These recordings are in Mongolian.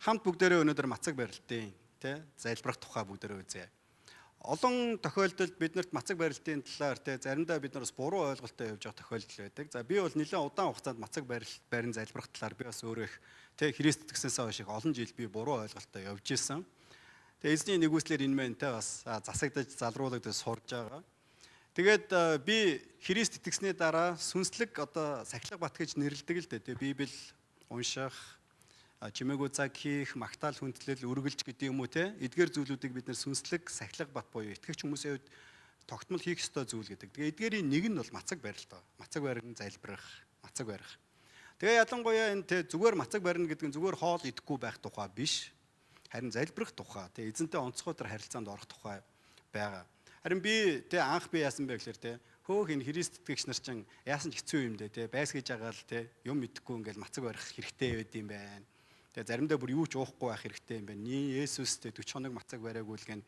Хамт бүгдээрээ өнөөдөр мацаг барилтын тий залбирах тухай бүгдээрээ үзье. Олон тохиолдолд биднэрт мацаг барилтын талаар тий заримдаа бид нар бас буруу ойлголттой явж байгаа тохиолдол байдаг. За би бол нэлээд удаан хугацаанд мацаг барилт барин залбирах талаар би бас өөрөө их тий Христ итгэсэнээс хойш их олон жил би буруу ойлголттой явж исэн. Тэгээ эзний нэгүслэр энэ мэн тий бас засагдаж залруулагдаж сурж байгаа. Тэгээд би Христ итгэсний дараа сүнслэг одоо сахилга бат гэж нэрлэдэг л дээ тий Библи унших, чимээгүй цаг хийх, магтаал хүндлэл, үргэлж гэдэг юм уу те. Эдгээр зүйлүүдийг бид нэр сүнслэг сахилга бат буюу итгэгч хүмүүсийн хувьд тогтмол хийх ёстой зүйл гэдэг. Тэгээ эдгээрийн нэг нь бол мацаг барилт. Мацаг барин залбирах, мацаг барих. Тэгээ ялангуяа энэ те зүгээр мацаг барина гэдэг нь зүгээр хоол идэхгүй байх тухай биш. Харин залбирах тухай, те эзэнтэй онцгой төр харилцаанд орох тухай байгаа. Харин би те анх би яасан бэ гэхээр те хөөх энэ Христ итгэгч нар чинь яасан ч хэцүү юм дээ те байс гэж байгаа л те юм мэдэхгүй ингээл мацаг барих хэрэгтэй байд юм байна. Тэгээ заримдаа бүр юу ч уухгүй байх хэрэгтэй юм байна. Ни Есүстэй 40 хоног мацаг бариагүй л гэн.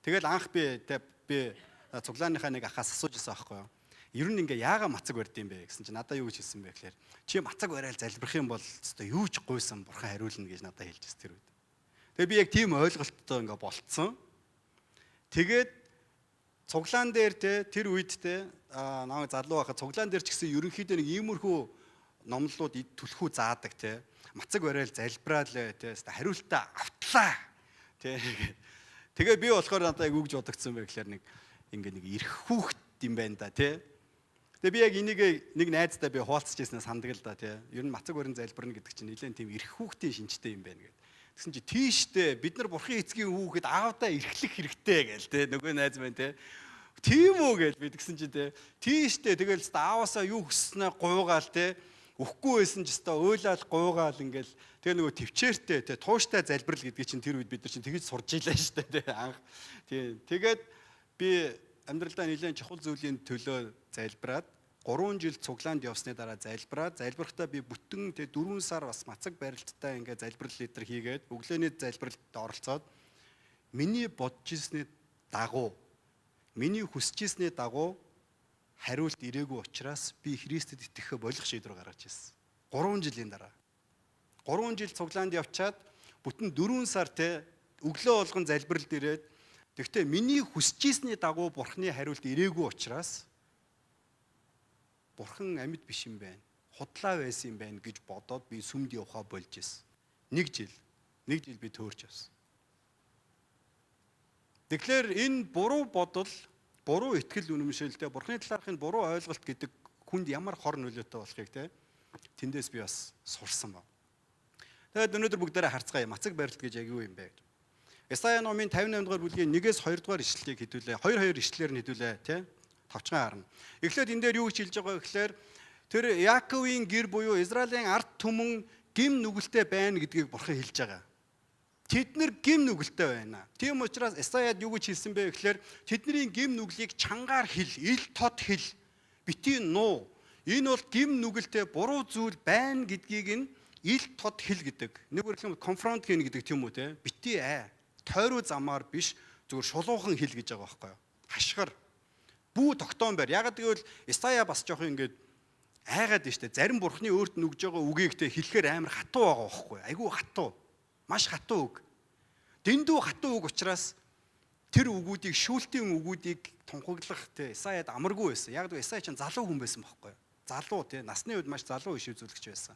Тэгэл анх би тэ би цуглааныхаа нэг ахаас асууж байсан аахгүй юу. Ер нь ингээ яага мацаг барьд юм бэ гэсэн чинь надаа юу гэж хэлсэн бэ гэхээр чи мацаг барайл залбирах юм бол өстой юу ч гуйсан бурхан хариулна гэж надад хэлж байсан тэр үед. Тэгээ би яг тийм ойлголттой ингээ болцсон. Тэгээд цуглаан дээр те тэр үед те намайг залуу байхад цуглаан дээр ч гэсэн ерөнхийдөө нэг иймэрхүү номлолууд түлхүү заадаг те мацаг барайл залбираал те хариултаа автлаа те. Тэгээ би болохоор надад яг үг бодогдсон байх гэхээр нэг ингээ нэг эрх хүүхд юм байна да те. Тэгээ би яг энийг нэг найздаа би хуваалцаж ирснээ сандаг л да те. Ер нь мацаг барин залбирна гэдэг чинь нэлээд тийм эрх хүүхдийн шинжтэй юм байна гэд. Тэгсэн чи тийштэй бид нар бурхын эцгийн хүүхэд аавдаа эрхлэх хэрэгтэй гээл те. Нөгөө найз маань те. Тийм үү гэж би тэгсэн чи те. Тийштэй тэгэл ааваасаа юу хүсснээ гуйгаал те. Өхгүй байсан ч өстой уйлал гуйгаал ингээл тэгээ нөгөө төвчээртэй те тууштай залбирал гэдгийг чинь тэр үед бид нар чинь тэгж сурж илаа штэ те анх. Тийм. Тэгээд би амьдралдаа нэлээд чухал зүйлийн төлөө залбираад 3 жил цуглаанд явсны дараа залбираад залбирахдаа би бүтэн тэ 4 сар бас мацаг барилттай ингээ залбирал литр хийгээд өглөөний залбиралд оролцоод миний бодож ирсний дагуу миний хүсэж ирсний дагуу хариулт ирээгүй учраас би Христэд итгэхээ болох шийдвэр гаргаж ирсэн. 3 жилийн дараа. 3 жил цуглаанд явчаад бүтэн 4 сар те өглөө болгон залбиралд ирээд тэгтээ миний хүсэж ирсний дагуу Бурхны хариулт ирээгүй учраас Бурхан амьд биш юм байна. Худлаа байсан юм байна гэж бодоод би сүмд явхаа болж ирсэн. Нэг жил. Нэг жил би төөрч явсан. Тэгэхээр энэ буруу бодол буруу итгэл үнэмшилтэй бурхны талаарх энэ буруу ойлголт гэдэг хүнд ямар хор нөлөөтэй болохыг те тэндээс би бас сурсан ба. Тэгээд өнөөдөр бүгдээрээ харцгаая. Мацаг барилт гэж яг юу юм бэ гэж. Исая номын 58 дугаар бүлгийн 1-ээс 2 дугаар ишлэлийг хэдүүлээ. 2 2 ишлэлээр нь хэдүүлээ те. Товчхон харна. Эхлээд энэ дээр юу гэж хэлж байгаа вэ гэхээр тэр Яаковын гэр буюу Израилийн ард түмэн гим нүгэлтэй байна гэдгийг бурхан хэлж байгаа. Тэд нэр гим нүгэлтэй байна. Тийм учраас Исаяд юу гэж хэлсэн бэ гэхээр тэдний гим нүглийг чангаар хэл, ил тод хэл, битгий нуу. Энэ бол гим нүгэлтэй буруу зүйл байна гэдгийг нь ил тод хэл гэдэг. Нэг үгээр хэлбэл confront хийнэ гэдэг тийм үү те. Битгий ай. Тойруу замаар биш зүгээр шулуухан хэл гэж байгаа байхгүй юу? Хашгир. Бүү тогтоон байр. Ягаад гэвэл Исая бас жоох ингээд айгаад нь штэ. Зарим бурхны өөрт нь өгж байгаа үгийг те хэлэхээр амар хатуу байгаа байхгүй юу? Айгүй хатуу. Маш хатуу үг. Дэндүү хатуу үг учраас тэр үгүүдийг шүүлтийн үгүүдийг тунхаглах те Исаяд амаргүй байсан. Яг л Исая чинь залуу хүн байсан байхгүй юу? Залуу те насны үед маш залуу иш үзүүлэгч байсан.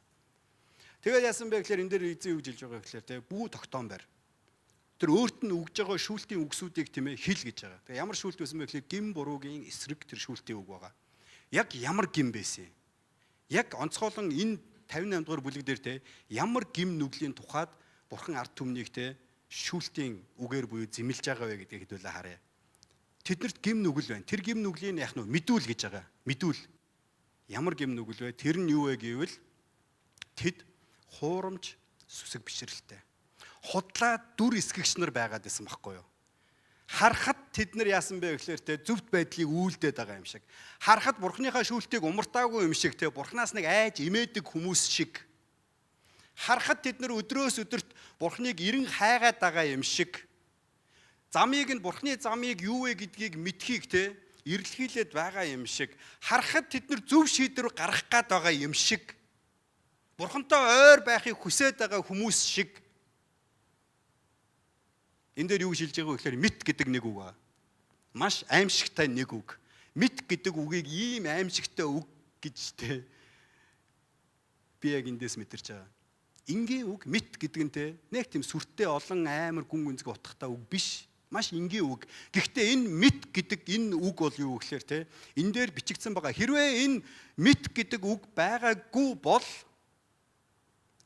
Тэгээд яасан бэ гэхээр энэ дээр эзэн юу гэж хэлж байгаа гэхээр те бүү тогтоон байр. Тэр өөрт нь өгж байгаа шүүлтийн үгсүүдийг тийм ээ хэл гэж байгаа. Тэгээ ямар шүүлт байсан бэ гэхээр гим буруугийн эсрэг тэр шүүлтийн үг байгаа. Яг ямар гим байсан юм? Яг онцгойлон энэ 58 дугаар бүлэг дээр те ямар гим нүглийн тухайд бурхан ард түмнийг те шүүлтийн үгээр буюу зэмлэж байгаа вэ гэдгийг хэдүүлээ харъя. Тэднэрт гим нүгэл байна. Тэр гим нүглийн яг нь мэдүүл гэж байгаа. Мэдүүл. Ямар гим нүгэл вэ? Тэр нь юу вэ гэвэл тэд хуурамч сүсэг бишрэлтэй. Худлаа дүр эсгэгч нар байгаад байсан байхгүй юу? Харахад тэд нар яасан бэ гэхээр те зөвхт байдлыг үйлдээд байгаа юм шиг. Харахад бурхныхаа шүүлтийг умартаагүй юм шиг те бурхнаас нэг айж имээдэг хүмүүс шиг. Харахад тэд нар өдрөөс өдөрт бурхныг эрен хайгаад байгаа юм шиг. Замыг нь бурхны замыг юу вэ гэдгийг мэдхийг те эрэлхийлээд байгаа юм шиг. Харахад тэд нар зөв шийдвэр гаргах гад байгаа юм шиг. Бурхантай ойр байхыг хүсээд байгаа хүмүүс шиг. Энэ дээр юу гэж хэлж байгаа вэ гэхээр мэт гэдэг нэг үг ба. Маш аимшигтай нэг үг. Мэт гэдэг үгийг ийм аимшигтай үг гэж те би яг эндээс мэдэрч байгаа. Энгийн үг мэт гэдэг нь те нэг тийм сүртэй олон амар гүн гүнзгий утгатай үг биш. Маш энгийн үг. Гэхдээ энэ мэт гэдэг энэ үг бол юу гэхээр те энэ дээр бичигдсэн байгаа. Хэрвээ энэ мэт гэдэг үг байгаагүй бол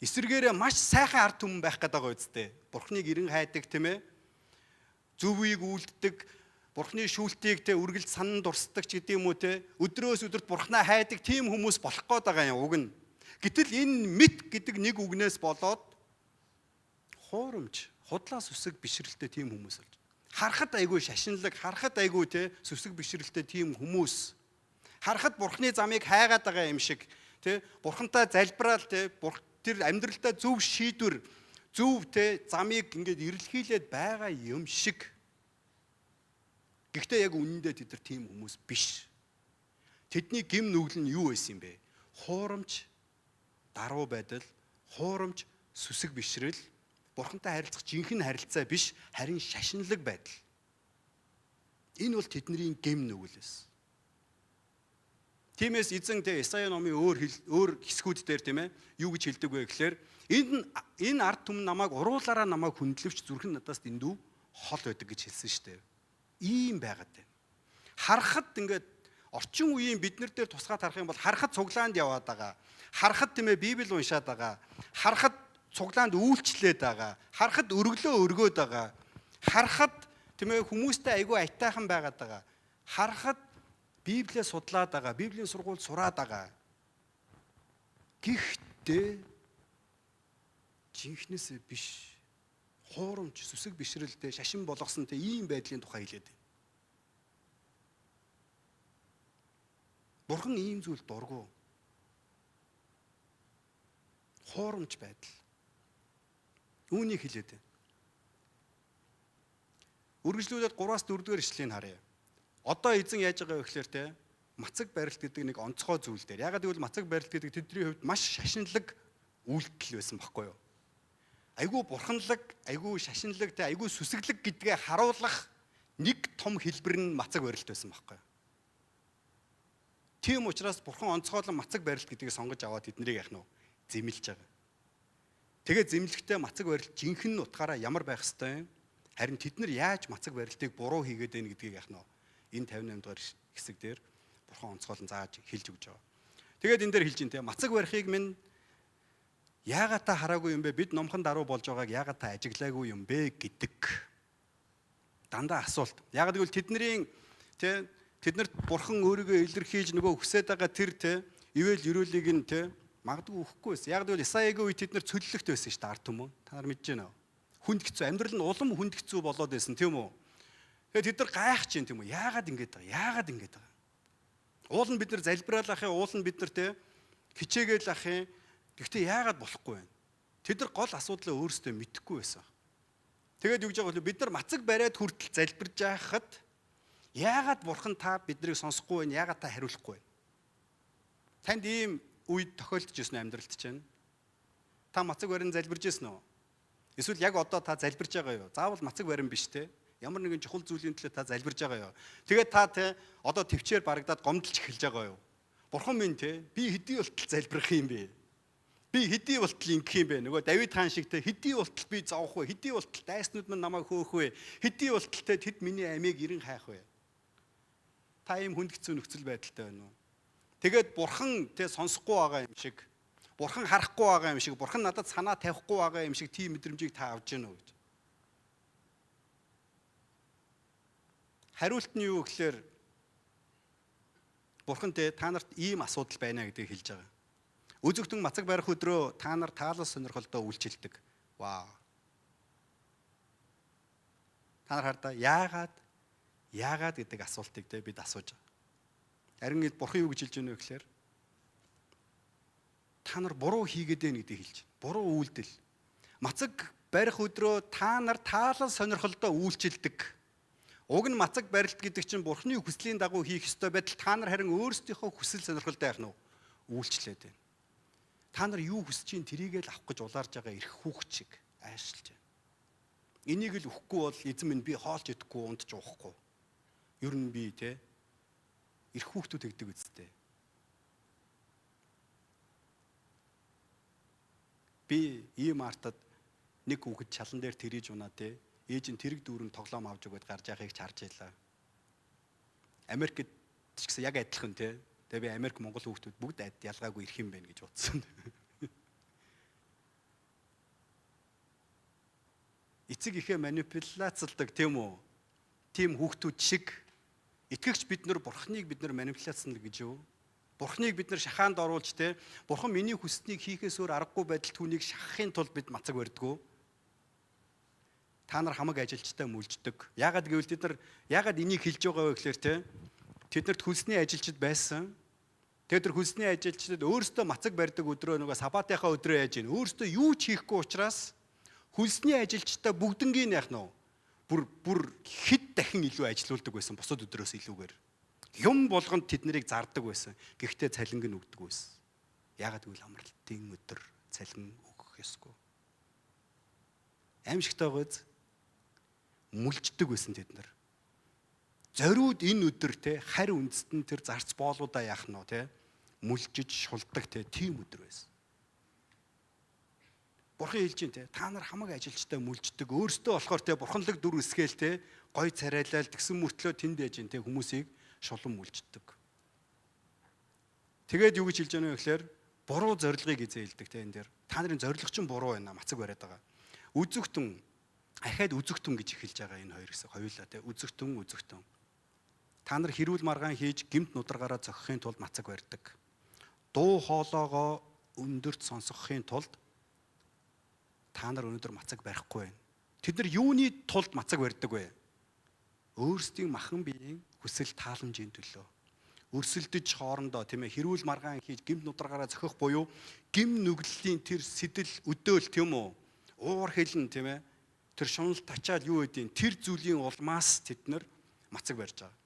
эсвэргээрээ маш сайхан ард түмэн байх гэдэг байгаа үсттэй. Бурхныг эрен хайдаг, тийм ээ. Зөв үеийг үлддэг, Бурхны шүүлтийг те үргэлж санан дурсдаг ч гэдэг юм уу те. Өдрөөс өдөрт Бурхнаа хайдаг тийм хүмүүс болох гээд байгаа юм уг нь. Гэтэл энэ мэт гэдэг нэг үгнээс болоод хуурамч, худлаа сүсэг бишрэлтэй тийм хүмүүс болж. Харахад айгүй шашинлаг, харахад айгүй те сүсэг бишрэлтэй тийм хүмүүс. Харахад Бурхны замыг хайгаад байгаа юм шиг те Бурхантай залбираал те тэр амьдралдаа зөв шийдвэр, зөв те замыг ингээд эрэлхийлээд байгаа юм шиг. Гэхдээ яг үнэндээ тэд нар тийм хүмүүс биш. Тэдний гим нүгэл нь юу байсан юм бэ? Хуурамч даруй байдал, хуурамч сүсэг бишрэл, бурхантай харилцах жинхэнэ харилцаа биш, харин шашинлаг байдал. Энэ бол тэдний гэм нүгэл байсан. Тиймээс эзэн тэ Исая номын өөр хэсгүүд дээр тийм ээ юу гэж хэлдэг вэ гэхээр энэ ард түмэн намайг уруулаараа намайг хүндлэвч зүрх нь надаас дэндүү хол байдаг гэж хэлсэн шүү дээ. Ийм байгаад байна. Харахад ингээд орчин үеийн бид нар дээр тусгаад харах юм бол харахад цуглаанд яваад байгаа. Харахад тийм ээ Библи уншаад байгаа. Харахад цуглаанд үйлчлээд байгаа. Харахад өргөлөө өргөөд байгаа. Харахад тийм ээ хүмүүстэй айгүй аятайхан байгаад байгаа. Харахад Библиэ судлаад байгаа. Библийн сургуульд сураад байгаа. Гэхдээ жинхнээсээ биш. Хуурамч, сүсэг бишрэлтэй, шашин болгосон тэ ийм байдлын тухай хэлээд байна. Бурхан ийм зүйл дургу. Хуурамч байдал. Үүнийг хэлээд байна. Үргэлжлүүлээд 3-аас 4-р ишлэгийг харъя. Одоо эзэн яаж байгаа вэ гэхээр те мацаг барилт гэдэг нэг онцгой зүйл дээр. Ягаад гэвэл мацаг барилт гэдэг тэдний хувьд маш шашинлаг үйлдэл байсан байхгүй юу? Айгүй бурханлаг, айгүй шашинлаг, те айгүй сүсэглэг гэдгээ харуулах нэг том хэлбэр нь мацаг барилт байсан байхгүй юу? Тийм учраас бурхан онцгойлон мацаг барилт гэдгийг сонгож аваад тэднийг яах нь вэ? Зэмлэж байгаа. Тэгээ зэмлэхдээ мацаг барилт жинхэнэ утгаараа ямар байх ёстой юм? Харин тэд нар яаж мацаг барилтыг буруу хийгээд байна гэдгийг яах нь вэ? Энэ 58 дугаар хэсэг дээр бурхан онцгойлон зааж хэлж өгч байгаа. Тэгээд энэ дээр хэлж байна те мацаг барихыг минь яагаад та хараагүй юм бэ? Бид номхон даруй болж байгааг яагаад та ажиглаагүй юм бэ гэдэг дандаа асуулт. Яагаад гэвэл тэдний те тэднэрт бурхан өөрийгөө илэрхийлж нөгөө хүсээд байгаа тэр те ивэл ерөөлийг нь те магадгүй өгөхгүй байсан. Яагаад гэвэл Исаягийн үед тэд нар цөллөгт байсан шүү дээ ард түмэн. Та нар мэдэж байна уу? Хүнд хэцүү амьдрал нь улам хүнд хэцүү болоод байсан тийм үү? Тэгээд тэд нар гайхаж байна тийм үү? Яагаад ингэж байгаа? Яагаад ингэж байгаа? Уул нь бид нар залбираал ах юм, уул нь бид нар те хичээгээл ах юм. Гэхдээ яагаад болохгүй вэ? Тэд нар гол асуудлаа өөрсдөө мэдэхгүй байсан. Тэгээд юу гэж байгаа вэ? Бид нар мацаг бариад хүртэл залбирж байхад яагаад бурхан та биднийг сонсохгүй вэ? Яагаад та хариулахгүй вэ? Танд ийм үед тохиолдож ирсэн амьдралд чинь та мацаг барин залбирж ирсэн үү? Эсвэл яг одоо та залбирж байгаа юу? Заавал мацаг барин биш те. Ямар нэгэн чухал зүйлийн төлөө та залбирж байгаа юу? Тэгээд та те одоо төвчээр барагдаад гомдолж эхэлж байгаа юу? Бурхан минь те би хэдий болтол залбирах юм бэ? Би хэдий болтол ингэх юм бэ? Нөгөө Давид хаан шиг те хэдий болтол би зовох вэ? Хэдий болтол дайснууд минь намайг хөөх вэ? Хэдий болтол те тэд миний амийг эрен хайх вэ? Та ийм хүнд хэцүү нөхцөл байдалтай байна уу? Тэгээд бурхан те сонсохгүй байгаа юм шиг, бурхан харахгүй байгаа юм шиг, бурхан надад санаа тавихгүй байгаа юм шиг тийм мэдрэмжийг та авч гэнэ үү гэж. Хариулт нь юу гэхээр бурхан те та нарт ийм асуудал байна гэдгийг хэлж байгаа. Үзэгтэн мацаг барих өдрөө та нар таалал сонирхолдоо үйлчилдэг. Вау. Та нар хардаа яагаад гэдэг асуултыг те бид асууж байгаа. Харин бурхан юу гэж хэлж байна вэ гэхээр та нар буруу хийгээд байна гэдгийг хэлж байна. Буруу үйлдэл. Мацаг барих өдрөө та нар таалал сонирхолдоо үйлчилдэг. Уг нь мацаг барилт гэдэг чинь бурхны хүслийн дагуу хийх ёстой байтал та нар харин өөрсдийнхөө хүсэл сонирхолдоо яах нь вэ? Үйлчлээд байна. Та нар юу хүсэж чинь тэрийг л авах гэж улаарж байгаа эрх хүүхд шиг айшилж байна. Энийг л өгөхгүй бол эзэн минь би хоолж идэхгүй, унтж уухгүй. Ер нь би те эрх хүүхдүүд өгдөг үсттэй. Би ийм артад нэг хүүхэд чалан дээр тэрийж унаа те. Ээж нь тэрэг дүүрэн тоглоом авч өгөөд гарч яхахыг ч харж байлаа. Америкт ч гэсэн яг адилхан те. Тэгээ би Америк Монгол хүүхдүүд бүгд ялгаагүй ирэх юм байна гэж бодсон. Эцэг ихээ манипуляцлдаг тийм үү? Тийм хүүхдүүд шиг итгэгч бид нар бурхныг бид нар манипуляцлна гэж юу? Бурхныг бид нар шахаанд оруулж те. Бурхан миний хүсснийг хийхээс өөр аргагүй байдал түүнийг шахахын тулд бид мацаг барьдгүй. Та нар хамаг ажилчтай мүлждэг. Яагаад гэвэл тэд нар яагаад энийг хэлж байгаа вэ гэхээр те. Тэднэрт хөлсний ажилчид байсан. Тэгээд тэр хөлсний ажилчдад өөрсдөө мацаг барьдаг өдрөө нөгөө сабатынхаа өдрөө яаж ийн өөрсдөө юу ч хийхгүй учраас хөлсний ажилчдаа бүгднгийн яах нь бүр хэд дахин илүү ажилуулдаг байсан бусад өдрөөс илүүгээр. Юм болгонд тэд нарыг зардаг байсан. Гэхдээ цалинг нь өгдөг байсан. Яагаад гэвэл амралтын өдөр цалин өгөх ёсгүй. Аимшигтай гоц мүлждэг байсан тэд нар. Зориуд энэ өдөр те харь үндэстэн тэр зарц боолуудаа яах нь те мүлжиж шулдаг те тийм өдөр байсан. Бурхан хэлж чинь те та нар хамаг ажилчтай мүлждэг өөрсдөө болохоор те бурханлаг дүр эсгээл те гой царайлал тэгсэн мөртлөө тэнд яж ин те хүмүүсийг шулан мүлждэг. Тэгээд юу гэж хэлж байгаа вэ гэхээр буруу зорилгыг эзээлдэг те энэ дэр та нарын зорилго чинь буруу байна мацаг бариад байгаа. Үзэгтэн ахаад үзэгтэн гэж эхэлж байгаа энэ хоёр хэсэг хоёулаа те үзэгтэн үзэгтэн. Та нар хэрүүл маргаан хийж гэмт нударгаараа зохихын тулд мацаг барьдаг. Дуу хоолоогоо өндөрт сонсгохын тулд та нар өнөөдөр мацаг барихгүй байна. Тэд нар юуны тулд мацаг барьдаг вэ? Өөрсдийн махан биеийн хүсэл тааламжийн төлөө. Өрсөлдөж хоорондоо тийм ээ хэрүүл маргаан хийж гэмт нударгаараа зохих буюу гим нүглэлийн тэр сэтэл өдөөл тийм үү? Уур хилэн тийм ээ тэр шунал тачаал юу гэдیں тэр зүйлийн улмаас тэд нар мацаг барьж байгаа.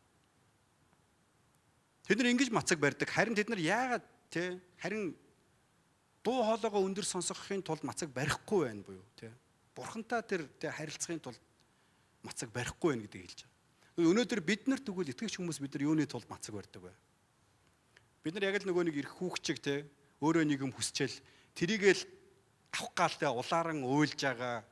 Тэд нар ингэж мацаг барьдаг. Харин тэд нар яагаад те харин дуу хоолойгоо өндөр сонсгохын тулд мацаг барихгүй байна буюу те бурхантай тэр те харилцахын тулд мацаг барихгүй байна гэдгийг хэлж байгаа. Өнөөдөр бид нар тэгвэл итгэгч хүмүүс бид нар юуны тулд мацаг барьдаг вэ? Бид нар яг л нөгөө нэг эрх хүүхчиг те өөрөө нэг юм хүсчээл тэрийгэл авах гал те улааран уйлж байгаа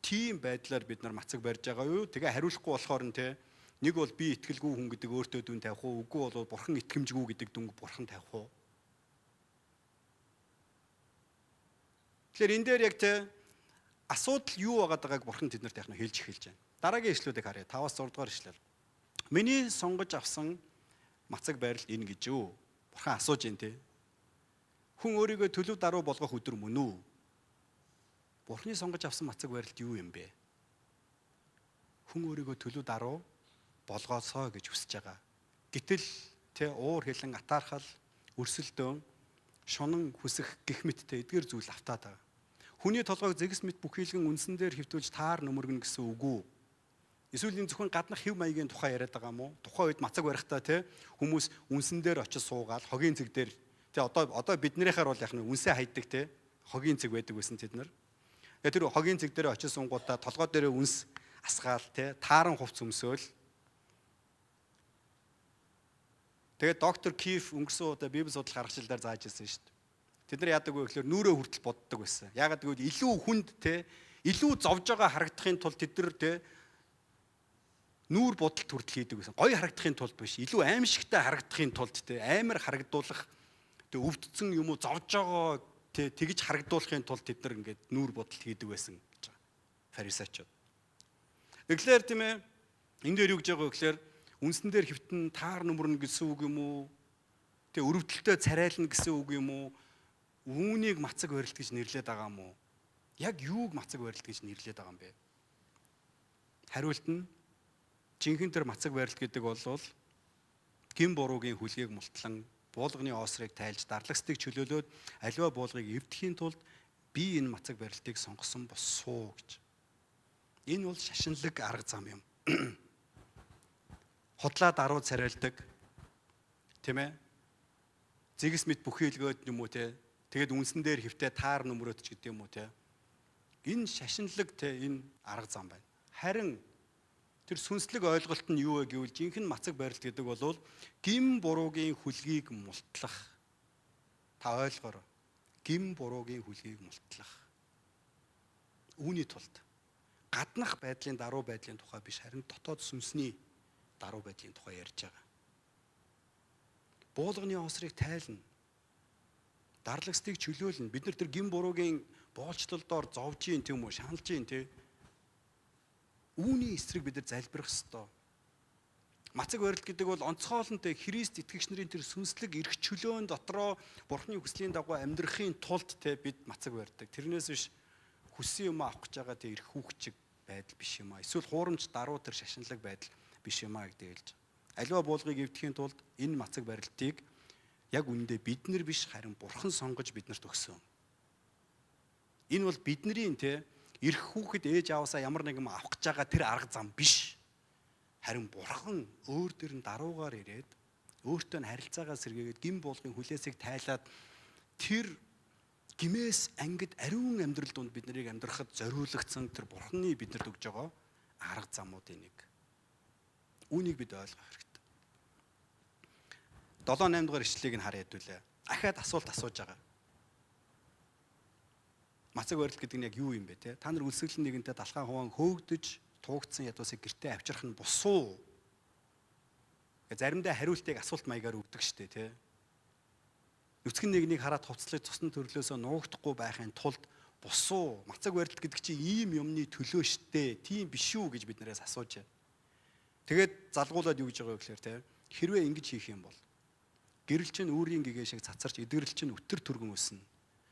тийм байдлаар бид нар мацаг барьж байгаа юу? Тэгээ хариулахгүй болохоор нь те нэг бол би итгэлгүй хүн гэдэг өөртөө дүн тавих уу? Үгүй бол бурхан итгэмжгүй гэдэг дүнг бурхан тавих уу? Тэгэхээр энэ дээр яг те асуудал юу байгаад байгааг бурхан тэднэрт яг нь хэлж эхэлж байна. Дараагийн ишлүүдийг харъя. 5-аас 6 дугаар ишлэл. Миний сонгож авсан мацаг байралт энэ гэж юу? Бурхан асууж байна те. Хүн өөрийгөө төлөв даруй болгох өдөр мөн үү? Бурхны сонгож авсан мацаг байралт юу юм бэ? Хүн өөрийгөө төлөв даруй болгоосоо гэж хүсэж байгаа. Гэтэл тэ уур хилэн атаархал, өрсөлдөөн, шунан хүсэх гих мэттэй эдгээр зүйл автаад байгаа. Хүний толгойг зэгс мэт бүхийлгэн үнсэн дээр хэвтүүлж таар нөмөргөн гэсэн үг үү? Эсвэл энэ зөвхөн гаднах хэв маягийн тухай яриад байгаа юм уу? Тухайн үед мацаг барихтаа тэ хүмүүс үнсэн дээр очиж суугаал хогийн цэг дээр тэ одоо биднийхээр бол яг нь үнсээ хайдаг тэ хогийн цэг байдаг байсан тэд нар. Тэгээ тэр хогийн цэг дээр очиж суунгуудаа толгой дээрээ үнс асгаал те тааран хувц өмсөөл. Тэгээд доктор Киф өнгөрсөн удаа Библи судлах аргачлалаар зааж ирсэн шүү дээ. Тэд нар яадаг вэ гэхээр нүрээ хүртэл боддог байсан. Яагаад гэвэл илүү хүнд те илүү зовж байгаа харагдахын тулд тэд нар те нүүр бодолт хүртэл хийдэг байсан. Гоё харагдахын тулд биш, илүү аимшигтай харагдахын тулд те амар харагдуулах те өвдсөн юм уу зовж байгаа те тэгж харагдуулахын тулд тэд нар ингээд нүүр бодолт хийдэг байсан гэж байгаа. Фарисеучуд. Тэгэхээр тийм ээ энэ дээр юу гэж байгаа вэ гэхээр үнсэн дээр хэвтэн таар нүмернэ гэсэн үг юм уу? Тэ өрөвдөлтөй царайлна гэсэн үг юм уу? Үүнийг мацаг барилт гэж нэрлээд байгаа юм уу? Яг юуг мацаг барилт гэж нэрлээд байгаа юм бэ? Хариулт нь жинхэнэ тэр мацаг барилт гэдэг бол гин буруугийн хүлгээг мултлан буулганы оосрыг тайлж дарлагстыг чөлөөлөөд аливаа буулгыг эвдэхийн тулд би энэ мацаг барилтыг сонгосон босуу гэж. Энэ бол шашинлаг арга зам юм. Худлаа даруй царайлдаг. Тийм ээ? Зэгс мэт бүхийлгөөд юм уу те? Тэгээд үнсэн дээр хэвтээ таар нүмрөөд ч гэдэг юм уу те? Энэ шашинлаг те энэ арга зам байна. Харин тэр сүнслэг ойлголт нь юу вэ гэвэл жинхэнэ мацаг барилт гэдэг бол гим буруугийн хүлгийг мултлах. Та ойлгоорой. Гим буруугийн хүлгийг мултлах. Үүний тулд гаднах байдлын даруй байдлын тухай биш, харин дотоод сүнсний даруй байдлын тухай ярьж байгаа. Буулганы осрыг тайлна. Дарлагстыг чөлөөлнө. Бид нар тэр гим буруугийн боолчлолдоор зовж ийн тийм үү, шаналж ийн тий. Үүний эсрэг бид нар залбирах ёстой. Мацаг барилт гэдэг бол онцгойлонтой Христ итгэгч нарын тэр сүнслэг эрх чөлөөн дотроо Бурхны хүслийн дагуу амьдрахын тулд те бид мацаг барьдаг. Тэрнээс биш хүссэн юм авах гэж байгаа тэр эрх хүүхчиг байдал биш юм а. Эсвэл хуурамч даруй тэр шашинлаг байдал биш юм а гэдэг хэлж. Аливаа буулгыг эвдэхийн тулд энэ мацаг барилтыг яг үнэндээ бид нар биш, харин Бурхан сонгож биднэрт өгсөн. Энэ бол бидний те эрх хүүхэд ээж ааваасаа ямар нэгэн авах гэж байгаа тэр арга зам биш. Харин Бурхан өөр дээр нь даруугаар ирээд өөртөө нь харилцаагаа сэргээгээд гим буулгын хүлээсийг тайлаад тэр гимээс ангид ариун амьдрал донд бид нарыг амьдрахад зориулагдсан тэр Бурханы биднэрт өгж байгаа арга замуудын нэг. Үүнийг бид ойлгох хэрэгтэй. 7 8 дугаар ишлэлийг нь харъя хэдүүлээ. Ахаад асуулт асууж байгаа. Мацаг барилт гэдэг нь яг юу юм бэ те? Та нар үлсгэлэн нэгэнтэй далхаан хуваан хөөгдөж туугдсан ядуусыг гэртээ авчрах нь бусуу. Заримдаа хариултыг асуулт маягаар өгдөг штэ те. Нүцгэн нэгнийг хараад хувцлаж цусны төрлөөсөө нуугдахгүй байхын тулд бусуу. Мацаг барилт гэдэг чинь ийм юмны төлөө штэ. Тийм биш үү гэж бид нараас асууж байна. Тэгээд залгуулад юу гэж байгаа вэ гэхээр те. Хэрвээ ингэж хийх юм бол гэрэл чинь үүрийн гэгээ шиг цацарч эдгэрэл чинь өтөр түргэн өснө.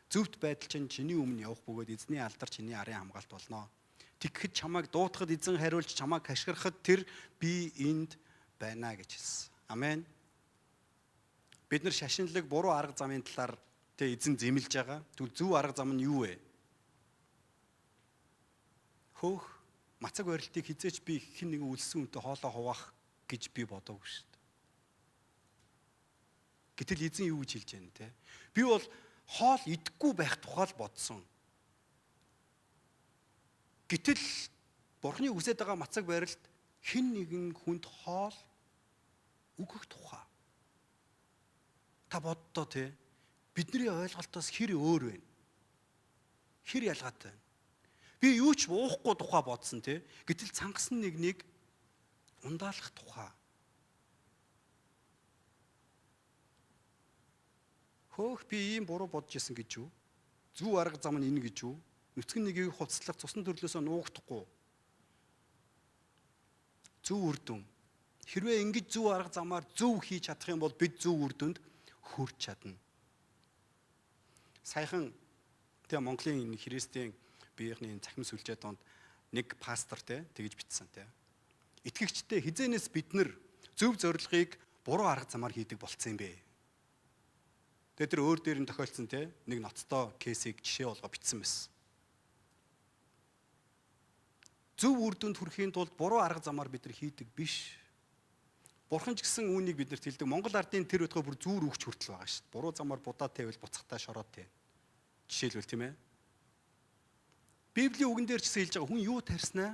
Зөвхт байдал чинь чиний өмнө явах бөгөөд эзний алдар чиний арын хамгаалт болно. Тэгэхэд чамайг дуутахад эзэн хариулж чамайг хашгирахад тэр би энд байна гэж хэлсэн. Амен. Бид нар шашинлаг буруу арга замын талаар тэ эзэн зэмлэж байгаа. Тэгвэл зөв арга зам нь юу вэ? Хөөх мацаг барилтыг хизээч би хэн нэгэн үлссэн үнтэй хоолоо хуваах гэж би бодоогүй шүү дээ. Гэтэл эзэн юу гэж хэлж байна те? Би бол хоол идэхгүй байх тухай л бодсон. Гэтэл Бурхны үсэд байгаа мацаг барилт хэн нэгэн хүнд хоол өгөх тухай. Та боддоо те. Бидний ойлголтоос хэр өөр вэ? Хэр ялгаатай вэ? Би юу ч уухгүй тухай бодсон те. Гэтэл цангасан нэгнийг ундаалах тухай. Хөөх би ийм буруу бодож исэн гэж юу? Зөв арга зам нь энэ гэж юу? Нүцгэн нэгийг хувцлах цусны төрлөөсөө нуугдахгүй. Зөв үр дүн. Хэрвээ ингэж зөв арга замаар зөв хийж чадах юм бол бид зөв үр дүнд хүрч чадна. Саяхан тэгээ Монголын христийн биеийнхний цахим сүлжээ донд нэг пастор те тэгж бичсэн те. Итгэгчтэй хизээнээс бид нар зөв зорилгыг буруу арга замаар хийдэг болцсон юм бэ? Тэгээ тэр өөр дээр нь тохиолдсон те нэг ноцтой кейсийг жишээ болгоо бичсэн байсан. Зөв үр дүнд хүрэхийн тулд буруу арга замаар бид нар хийдэг биш. Бурхан ч гэсэн үүнийг биднэрт хэлдэг. Монгол ардын тэр өтгөө бүр зүүр өгч хүртэл байгаа шүү дээ. Буруу замаар будаа тавил буцахтаа шороо тавь. Жишээлбэл тийм ээ. Библийн үгэн дээр ч гэсэн хэлж байгаа хүн юу тарьснаа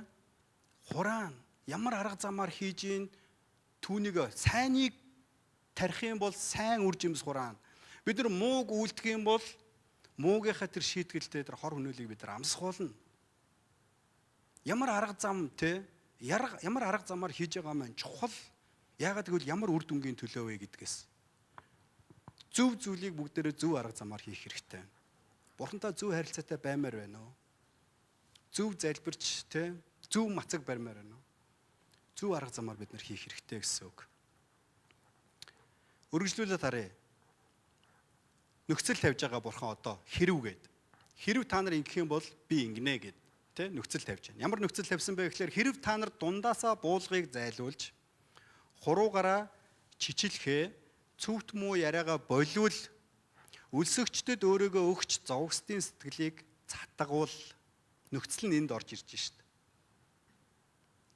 хураан ямар арга замаар хийж ийн түүнийг сайныг тарих юм бол сайн үр жимс хураана. Бид нар мууг үйлдэх юм бол муугийнхаа тэр шийтгэлтэй тэр хор хөнөөлийг бид нар амсах болно. Ямар арга зам те ямар арга замаар хийж байгаа маань чухал. Яагаад гэвэл ямар үр дүнгийн төлөө вэ гэдгээс. Зөв зүйлийг бүгдээрээ зөв арга замаар хийх хэрэгтэй. Бурхантай зөв харилцаатай баймаар байна уу? Зөв залбирч те зөв мацаг барьмаар байна уу? Зөв арга замаар бид нар хийх хэрэгтэй гэсэн үг. Үргэлжлүүлээд харъя. Нөхцөл тавьж байгаа бурхан одоо хэрв гээд. Хэрв та нар ингэх юм бол би ингэнэ гэд тэ нөхцөл тавьж байна. Ямар нөхцөл тавьсан бэ гэхээр хэрв та нар дундаасаа буулгыг зайлуулж хуруугаараа чичлэхээ цөвт муу яриагаа болиул өлсөгчдөд өөрийгөө өгч зовгсдын сэтгэлийг цатгуул нөхцөл нь энд орж ирж шít.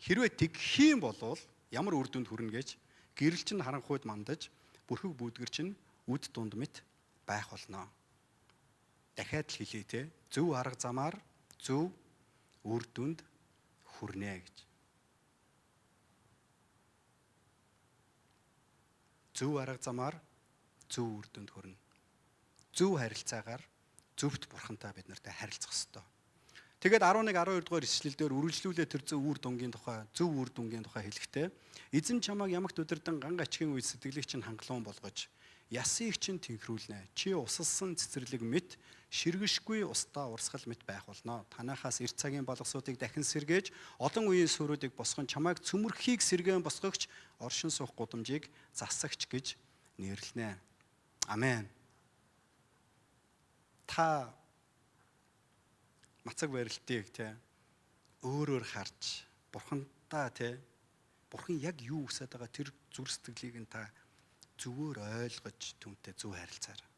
Хэрвээ тэгэх юм бол ямар үр дүнд хүрнэ гэж гэрэл чинь харанхуйд мандаж бүрхэг бүдгэр чинь үд дунд мэт байх болно. Дахиад л хэлье те. Зөв арга замаар Зөв үр дүнд хүрнэ гэж. Зөв арга замаар зөв үр дүнд хүрнэ. Зөв харилцаагаар зөвхт бурхантай бид нартай харилцах ёстой. Тэгээд 11 12 дугаар ишлэл дээр үргэлжлүүлээ тэр зөв үр дүнгийн тухай, зөв үр дүнгийн тухай хэлэхдээ эзэн чамайг ямагт удирдан ган гачгийн үед сэтгэлийг чинь хангалуун болгож ясыг чинь тэнхрүүлнэ. Чи усалсан цэцэрлэг мэт ширгэшгүй устаа урсгал мэт байх болно. Танахаас эрт цагийн боловсуудыг дахин сэргээж, олон үеийн сүрүүдийг босгон чамайг цөмөрхийг сэргээн босгогч, оршин суух гудамжийг засагч гэж нэрлэнэ. Амен. Та мацаг барилтыг те өөрөөр харж бурхантай те бурхан яг юу хүсэж байгаа тэр зүр сэтгэлийг нь та зөвөр ойлгож түүнтэй зөв харилцаарай.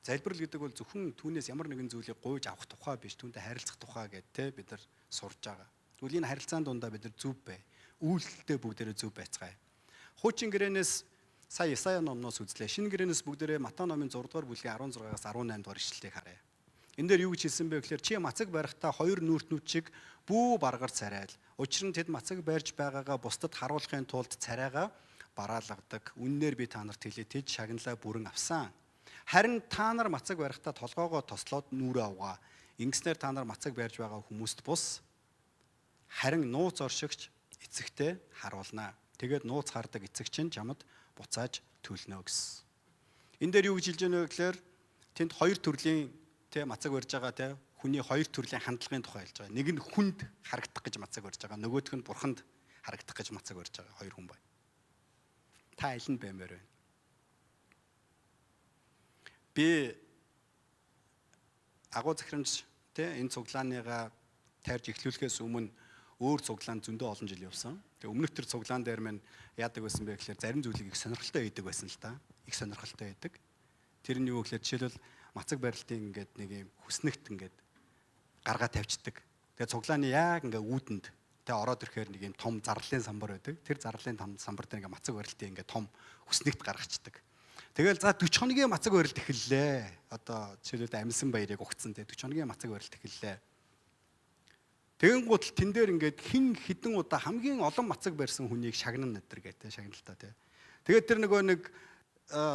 Залбирал гэдэг бол зөвхөн түүнээс ямар нэгэн зүйлийг гуйж авах тухай биш, түүнтэй харилцах тухай гэдэг те бид нар сурж байгаа. Тэгвэл энэ харилцаан дундаа бид нар зөв бай. Үйлдэлтэй бүгдээрээ зөв байцгаая. Хуучин гэрээнээс сая Исая номноос үзлээ. Шинэ гэрээнээс бүгдээрээ Матай номын 6 дугаар бүлгийн 16-аас 18 дугаар ишлэлийг харъя. Энэ дээр юу гэж хэлсэн бэ гэхээр чи мацаг барихтаа хоёр нүүртнүүд шиг бүү баргар царайл. Учир нь тэд мацаг барьж байгаагаа бусдад харуулахын тулд царайгаа бараалгадаг. Үннээр би та нарт хэлье, тэд шагналаа бүрэн авсан. Харин та нар мацаг барихтаа толгоогоо тослоод нүрээ авгаа. Ингэснээр та нар мацаг барьж байгаа хүмүүст бус харин нууц оршигч эцэгтэй харуулнаа. Тэгээд нууц хардаг эцэг чинь чамд буцааж төлнө гэсэн. Энэ дээр юу гэж хэлж байна вэ гэхээр тэнд хоёр төрлийн тэ мацаг барьж байгаа тэ хүний хоёр төрлийн хандлагын тухай хэлж байгаа. Нэг нь хүнд харагдах гэж мацаг барьж байгаа. Нөгөөх нь бурханд харагдах гэж мацаг барьж байгаа хоёр хүн байна. Та аль нь баймаар байна? Би агуу захирамж тэ энэ цуглааныгаа тайрж эхлүүлэхээс өмнө өөр цуглаанд зөндөө олон жил явсан. Тэгээ өмнөх тэр цуглаан дээр минь яадаг байсан бэ гэхээр зарим зүйлийг их сонирхолтой хийдэг байсан л да. Их сонирхолтой хийдэг. Тэр нь юу гэхээр жишээлбэл мацаг барилтын ингээд нэг юм хүснэгт ингээд гаргаа тавьчихдаг. Тэгээ цуглааны яг ингээд үүдэнд тэгээ ороод ирэхээр нэг юм том зарлалын самбар байдаг. Тэр зарлалын том самбар дээр ингээд мацаг барилтын ингээд том хүснэгт гаргачихдаг. Тэгэл за 40 хоногийн мацаг барилт эхэллээ. Одоо жишээлбэл амьсан баярыг угтсан те 40 хоногийн мацаг барилт эхэллээ. Тэгэнгუут тэн дээр ингээд хин хідэн удаа хамгийн олон мацаг барьсан хүнийг шагнана нэтэр гэдэг шагналтай те. Тэгээд тэр нөгөө нэг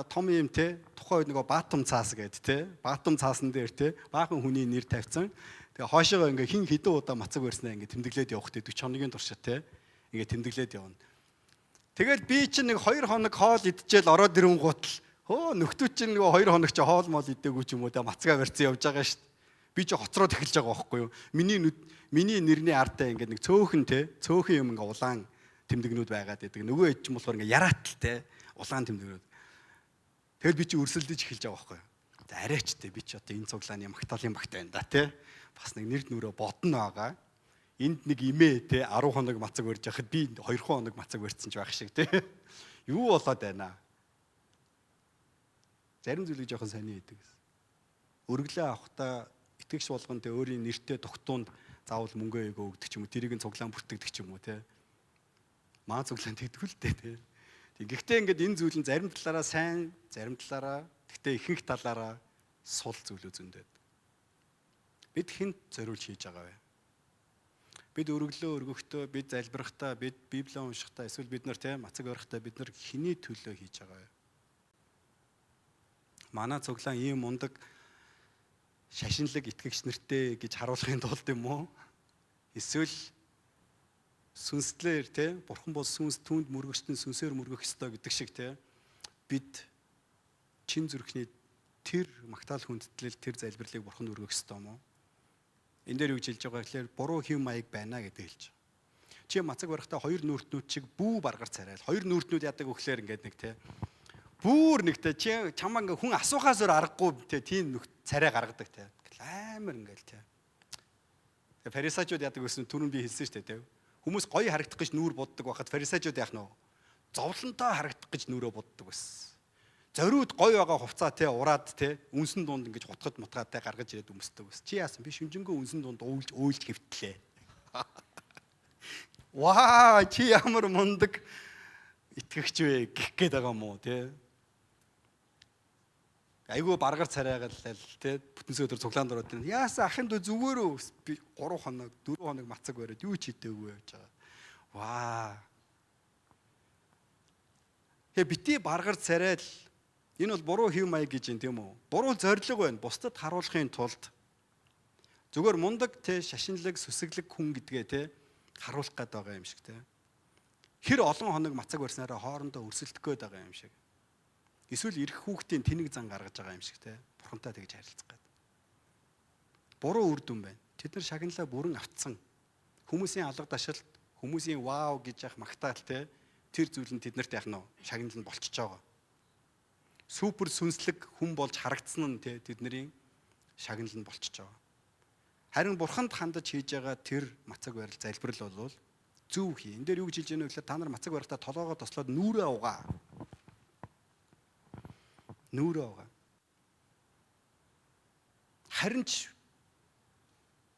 том юм те тухайн үед нөгөө Баатам цаас гээд те Баатам цаасан дээр те баахан хүний нэр тавьсан. Тэгээ хоошоогоо ингээ хин хідэн удаа мацаг барьснаа ингээ тэмдэглээд явах те 40 хоногийн туршид те ингээ тэмдэглээд явна. Тэгэл би чинь нэг 2 хоног хоол идчихэл ороод ирэнгуут л хөө нөхдүүд чинь нөгөө 2 хоног чи хоол мол идээгүй ч юм уу те мацгаа барьсан явж байгаа шүү дээ. Би чи хоцроод эхэлж байгаа байхгүй юу? Миний нэрний ардаа ингээд нэг цөөхөн те цөөхөн юм ингээ улаан тэмдэгнүүд байгаад байдаг. Нөгөө хэд ч болохоор ингээ яраатал те улаан тэмдэгнүүд. Тэгэл би чи өрсөлдөж эхэлж байгаа байхгүй юу? За арайч те би чи одоо энэ цуглааны магтаалын багт байна да те. Бас нэг нэр нүрээ бодно байгаа. Энд нэг имээ те 10 хоног мацаг барьж байхад би 2 хоног мацаг барьсан ч байх шиг те. Юу болоод байна? Зарим зүйлийг жоохон сони хийдэг гэсэн. Өргөлөө авахдаа итгэгч болгон те өөрийн нэртэй тогтуунд заавал мөнгө өгөө өгдөг ч юм уу, тэрийг нь цуглаан бүртгэдэг ч юм уу те. Маа цуглаан тэгдэг л дээ те. Гэхдээ ингээд энэ зүйл нь зарим талаараа сайн, зарим талаараа гэхдээ ихэнх талаараа сул зүйлүүд зөндөд. Бид хүнд зориулж хийж байгаа вэ? Бид өргөлөө өргөхдөө, бид залбирахдаа, бид Библийг уншихдаа, эсвэл бид нар те мацаг барихтаа бид нар хэний төлөө хийж байгаа вэ? Манай цуглаан ийм мундаг шашинлаг итгэгч нартэй гэж харуулахын тулд юм уу? Эсвэл сүнслээр те бурхан бол сүнс түүнд мөргөчтөн сүнсээр мөргөх ёстой гэдэг шиг те бид чин зүрхний тэр магтаал хүндэтгэл тэр залбирлыг бурханд өргөх ёстой юм уу? Энэ дээр юу гэж хэлж байгаа гэхээр буруу хэв маяг байна гэдэг хэлж байгаа. Чи мацаг барихтаа хоёр нүүртнүүд чиг бүү баргар царайл. Хоёр нүүртнүүд яадаг вөхлөөр ингээд нэг те бүр нэг те чи чамаа ингээ хүн асуухаас өөр аргагүй те тийм нүх царай гаргадаг те. Амар ингээл те. Тэгээ фарисеучуд яадаг гэсэн түрүүн би хэлсэн шүү дээ те. Хүмүүс гоё харагдах гэж нүүр буддаг байхад фарисеучуд яах нь вэ? Зовлонтой харагдах гэж нүрээ буддаг байсан. Зориуд гоё байгаа хувцаа те ураад те үнсэн дунд ингэж хутгад мутгаад те гаргаж ирээд өмсдөг байсан. Чи яасан би шүнжэнгөө үнсэн дунд уйлж уйлж хэвтлээ. Ваа чи ямар мундаг итгэгч вэ гэх гээд байгаа юм уу те. Айгүй баргар царайгаал те бүтэн өдөр цуглаанд ороод ирнэ. Яасан ахын дүү зүгээр би 3 хоног 4 хоног мацаг бариад юу ч хийдэггүй явж байгаа. Ваа. Тэгээ бити баргар царайл энэ бол буруу хэв маяг гэж юм тийм үү? Буруу зорилго байна. Бусдад харуулахын тулд зүгээр мундаг те шашинлаг сүсэглэг хүн гэдгээ те харуулах гээд байгаа юм шиг те. Хэр олон хоног мацаг барьснараа хоорондоо өрсөлдөх гээд байгаа юм шиг. Эсвэл эрх хүүхдийн тэнэг зан гаргаж байгаа юм шиг те. Бурхантай тэгж харилцах гээд. Буруу үр дүн байна. Тэд нар шагналаа бүрэн автсан. Хүмүүсийн алга дашилт, хүмүүсийн вау гэж яах магтаал те. Тэр зүйл нь тэднэрт яах нь шагнал нь болчихж байгаа. Супер сүнслэг хүн болж харагдсан нь те тэдний шагнал нь болчихж байгаа. Харин бурханд хандаж хийж байгаа тэр мацаг барил залбирал бол зөв хий. Энд дээр юу гэж хэлж байгаа вэ гэхээр та нар мацаг барихтаа толгоогоо тослоод нүрээ угаа. Нүрээ угаа. Харин ч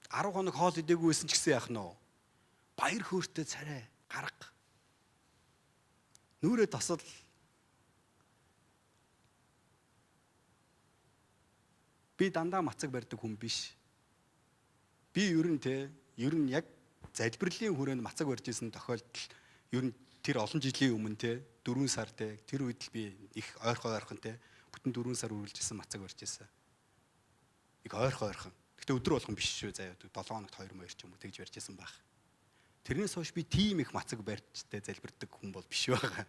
10 хоног хоол идээгүй байсан ч гэсэн яах нь вэ? Баяр хөөртэй царай гарга. Нүрээ тосол. Би дандаа мацаг барьдаг хүн биш. Би ер нь те ер нь яг залбирлын хүрээнд мацаг барьж исэн тохиолдол ер нь тэр олон жилийн өмнө те 4 сар те тэр үед л би их ойрхон ойрхон те бүтэн 4 сар үргэлжсэн мацаг барьж исэн. Их ойрхон ойрхон. Гэтэ өдөр болгон биш шүү заяа 7 хоногт 2 маяр ч юм уу тэгж барьж исэн байх. Тэрнээс хойш би тийм их мацаг барьж те залбирдаг хүн бол биш байгаа.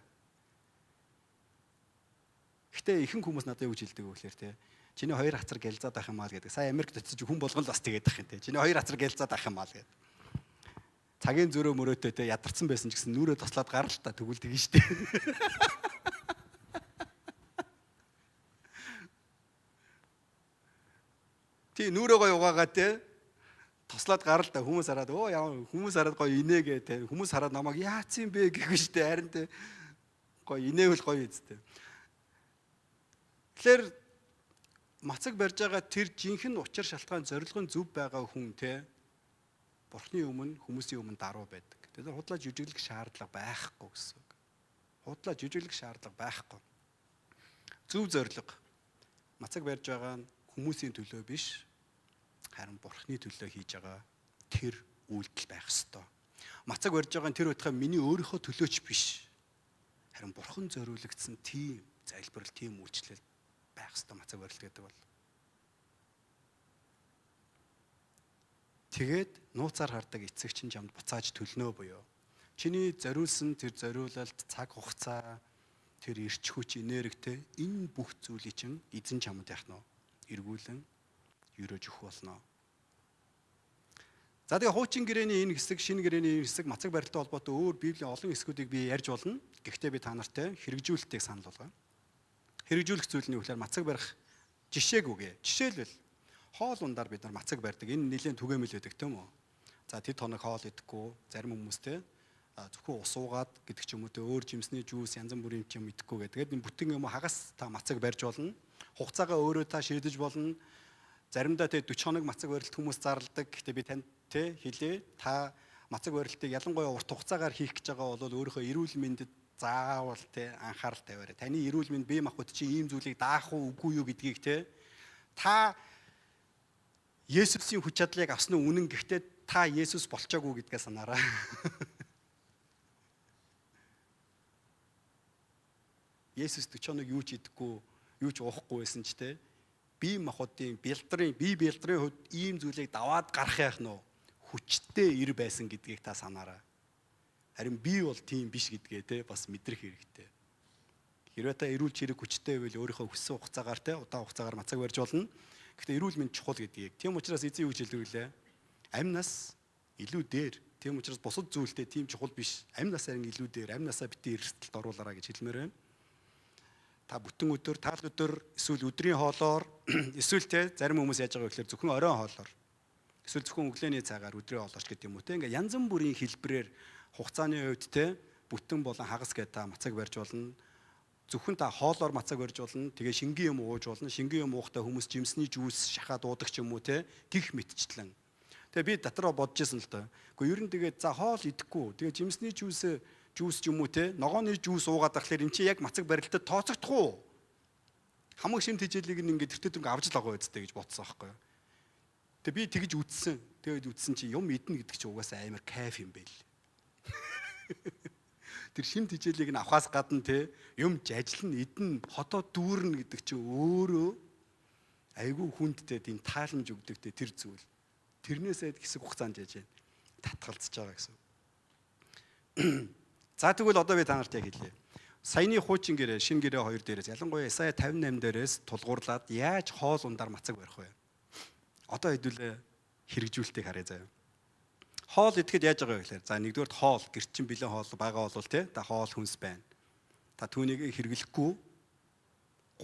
Гэтэ ихэнх хүмүүс надад юу гэж хэлдэг вэ гэхээр те чиний хоёр хацар гялзаад байх юм аа гэдэг. Сая Америкт очиж хүн болгон л бас тэгээд ах юм те. Чиний хоёр хацар гялзаад байх юм аа гэдэг. Цагийн зөрөө мөрөөтэй те ядарсан байсан ч гэсэн нүрээ тослоод гарал та тэгвэл тэгэн штэ. Тий нүрөөгөө угаагаа те тослоод гарал та хүмүүс хараад өө яа хүмүүс хараад гоё инээгээ те хүмүүс хараад намайг яатсан бэ гэх штэ харин те гоё инээвэл гоё үсттэй. Тэгэхээр мацаг барьж байгаа тэр жинхэнэ учир шалтгаан зорилго нь зөв байгаа хүн те Бурхны өмнө хүмүүсийн өмнө даруй байдаг. Тэгэхээр худлаа жүжиглэх шаардлага байхгүй гэсэн үг. Худлаа жүжиглэх шаардлага байхгүй. Зөв зорилго. Мацаг барьж байгаа нь хүмүүсийн төлөө биш, харин Бурхны төлөө хийж байгаа тэр үйлдэл байх ёстой. Мацаг барьж байгаа нь тэр утгаа миний өөрийнхөө төлөөч биш. Харин Бурхан зориулагдсан тийм залбирал, тийм үйлчлэл байх ёстой мацаг барилт гэдэг бол. Тэгээд нууцаар хардаг эцэг чинь чамд буцааж төлнө буюу. Чиний зориулсан тэр зориулалт, цаг хугацаа, тэр эрч хүч, энергитэй энэ бүх зүйлийг чинь эзэн чамд яах нь вэ? Эргүүлэн өрөөж өгөх болно. За тэгээ хуучин гэрээний энэ хэсэг, шинэ гэрээний энэ хэсэг мацаг барилттай холбоотой өөр Библийн олон хэсгүүдийг би ярьж болно. Гэхдээ би та нартай хэрэгжүүлэлтийг санал болгоё. Хэрэгжүүлэх зүйл нь юу гэхээр мацаг барих жишээг үгэ. Жишээлбэл хоол ундаар бид нар мацаг барьдаг. Энэ нэлээд түгээмэл байдаг тийм үү? За тэд хоног хоол идэхгүй зарим хүмүүс те зөвхөн ус уугаад гэдэг ч юм уу те өөр жимсний жуус янз бүрийн юм идэхгүй гэдэг. Тэгээд энэ бүтэн юм хагас та мацаг барьж болно. Хугацаагаа өөрөө та шийдэж болно. Заримдаа те 40 хоног мацаг барилт хүмүүс зарладаг. Гэхдээ би танд те хэлээ. Та мацаг барилтыг ялангуяа урт хугацаагаар хийх гэж байгаа бол өөрийнхөө эрүүл мэндэд заавал те анхаарал тавиарай. Таны эрүүл мэнд бие махбод чи ийм зүйлийг даах уу үгүй юу гэдгийг те та Есүсийн хүч чадлыг авсан нь үнэн гэхдээ та Есүс болчоогүй гэдгээ санаарай. Есүс 40 хоног юу ч идэхгүй, юу ч уухгүй байсан ч те бие махбодын бэлдрийн бие бэлдрийн хувьд ийм зүйлийг даваад гарах яах нь вэ? Хүчтэй ир байсан гэдгийг та санаарай. Харин би бол тийм биш гэдгээ те бас мэдрэх хэрэгтэй. Хэрвээ та эрүүл чирэг хүчтэй байвал өөрийнхөө хүссэн хугацаагаар те удаан хугацаагаар мацаг барьж болно. Гэхдээ эрүүл мэнд чухал гэдгийг. Тийм учраас эзэн юу гэж хэлдэг вүлээ? Амь нас илүү дээр. Тийм учраас бусад зүйлтэй тийм чухал биш. Амь нас харин илүү дээр. Амь насаа битгий эрсдэлд оруулаарай гэж хэлмээр байна. Та бүтэн өдөр, таал өдөр эсвэл өдрийн хоолоор эсвэл те зарим хүмүүс яаж байгаа вэ гэхээр зөвхөн оройн хоолоор эсвэл зөвхөн өглөөний цагаар өдрийн хоолоор ч гэдэг юм уу те ингээ янз бүрийн хэлбэрээр хугацааны хувьд те бүтэн болон хагас гэдэг та мацаг барьж болно. Зөвхөн та хоолоор мацаг барьж болно. Тэгээ шингэн юм ууж болно. Шингэн юм уухтай хүмүүс жимсний жүүс шахаад уудаг ч юм уу те гих мэтчлэн. Тэгээ би дотроо бодож исэн л доо. Гэхдээ ер нь тэгээд за хоол идэхгүй. Тэгээ жимсний жүүс ч юм уу те ногооны жүүс уугаад ахлаар эн чинь яг мацаг барилтад тооцогдох уу? Хамаг шим тэжээлийг нь ингээд тэртээ тэрнг авч л байгаа үсттэй гэж бодсон байхгүй юу. Тэгээ би тэгж үтсэн. Тэгээд үтсэн чи юм идэнэ гэдэг чи угаасаа амар кайф юм байл. Тэр шим тэжээлийг нь авахаас гадна те юм жажлан идэн хотоо дүүрнэ гэдэг чи өөрөө айгүй хүндтэй тийм тааламж өгдөг те тэр зүйл. Тэрнээсээ хэсэг хугацаанд яж байна. Татгалзаж байгаа гэсэн. За тэгвэл одоо би та нарт яг хэлье. Саяны хуучин гэрээ, шинэ гэрээ хоёр дээрээс ялангуяа Исая 58 дээрээс тулгуурлаад яаж хоол ундаар мацаг барих вэ? Одоо хэдүүлээ хэрэгжүүлэлтийг харъя заяа. Хоол идэхэд яаж байгаа вэ гэхээр за нэгдүгээрт хоол гэрт чинь бэлэн хоол байгаа бол те та хоол хүнс байна. Та түүнийг хэрэглэхгүй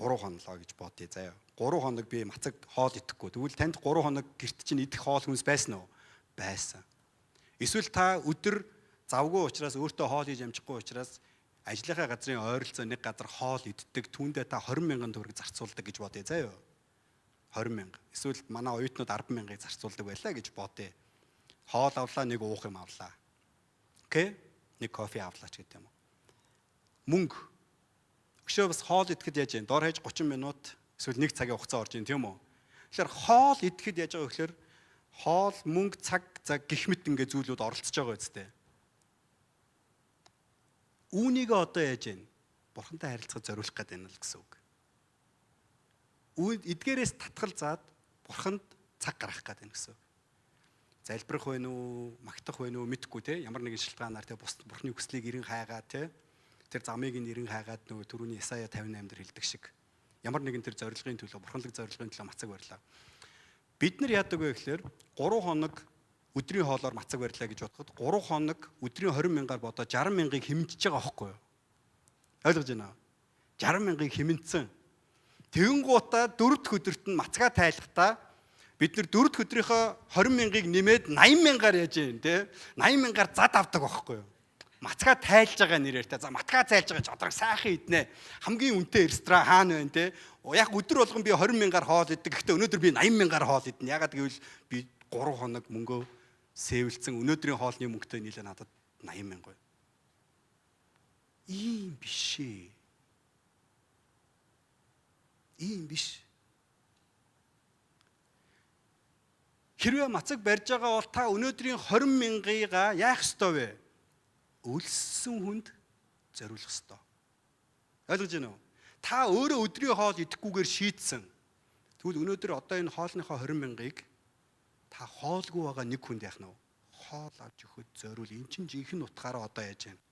3 хонолоо гэж бодъё заяа. 3 хоног би мацаг хоол идэхгүй. Тэгвэл танд 3 хоног гэрт чинь идэх хоол хүнс байсан уу? Байсан. Эсвэл та өдөр завгүй учраас өөртөө хоол хийж амжихгүй учраас ажлынхаа газрын ойролцоо нэг газар хоол иддэг. Түүндээ та 20 мянган төгрөг зарцуулдаг гэж бодъё заяа. 20 мянга. Эсвэл манай оюутнууд 10 мянгаыг зарцуулдаг байлаа гэж бодъё. Хоол авлаа, нэг уух юм авлаа. Окей? Нэг кофе авлаа ч гэдэг юм уу. Мөнгө. Өшөө бас хоол идэхэд яаж юм? Дор хаяж 30 минут эсвэл 1 цагийн хугацаа орж ийн тийм үү? Тэгэхээр хоол идэхэд яаж байгаа вэ гэхээр хоол, мөнгө, цаг, цаг гих мэт ингээ зүйлүүд оролцож байгаа үстэй. Үүнийг одоо яаж юм? Бурхантай харилцахад зориулах гэдэг юм л гэсэн үг. Эдгээрээс татгал заад бурханд цаг гаргах гэдэг юм гэсэн үг. Залбирах байна уу, магтах байна уу мэдэхгүй те ямар нэгэн шалтгаанаар те бус бурхны хүслийг эрен хайгаа те тэр замыг нь эрен хайгаад нөгөө түрүүний Исая 58 дээр хэлдэг шиг ямар нэгэн тэр зорилгын төлөө бурханлаг зорилгын төлөө мацаг барьлаа. Бид нар яадаг вэ гэхээр 3 хоног өдрийн хоолоор мацаг барьлаа гэж бодоход 3 хоног өдрийн 20 мянгаар бодоо 60 мянгаыг хэмжиж байгаа байхгүй юу? Ойлгож байна уу? 60 мянгаыг хэмнэцэн. Тэгэнгуутаа дөрөв дэх өдөрт нь мацгаа тайлахдаа бид нар дөрөв дэх өдрийнхөө 20 мянгаыг нэмээд 80 мянгаар яаж юм те 80 мянгаар зад авдаг байхгүй юу? Мацгаа тайлж байгаа нэрээр те. За матгаа тайлж байгаа ч одоо сайхан иднэ. Хамгийн үнэтэй ресторан хаана байна те? Яг өдөр болгон би 20 мянгаар хоол иддэг. Гэхдээ өнөөдөр би 80 мянгаар хоол иднэ. Ягаад гэвэл би 3 хоног мөнгөө сэвэлцэн өнөөдрийн хоолны мөнгөтэй нийлээ надад 80 мянга байна. Ийм биш ээ. Ийм биш. Хэрвээ мацаг барьж байгаа бол та өнөөдрийн 20 мянгыгаа яах ёстой вэ? Өлссөн хүнд зориулах ёстой. Ойлгож байна уу? Та өөрөө өдрийн хоол идэхгүйгээр шийдсэн. Тэгвэл өнөөдөр одоо энэ хоолныхоо 20 мянгаыг та хоолгүй байгаа нэг хүнд яах нь вэ? Хоол авч өгөхөд зориул. Эн чинь жинхэнэ утгаараа одоо яаж байна?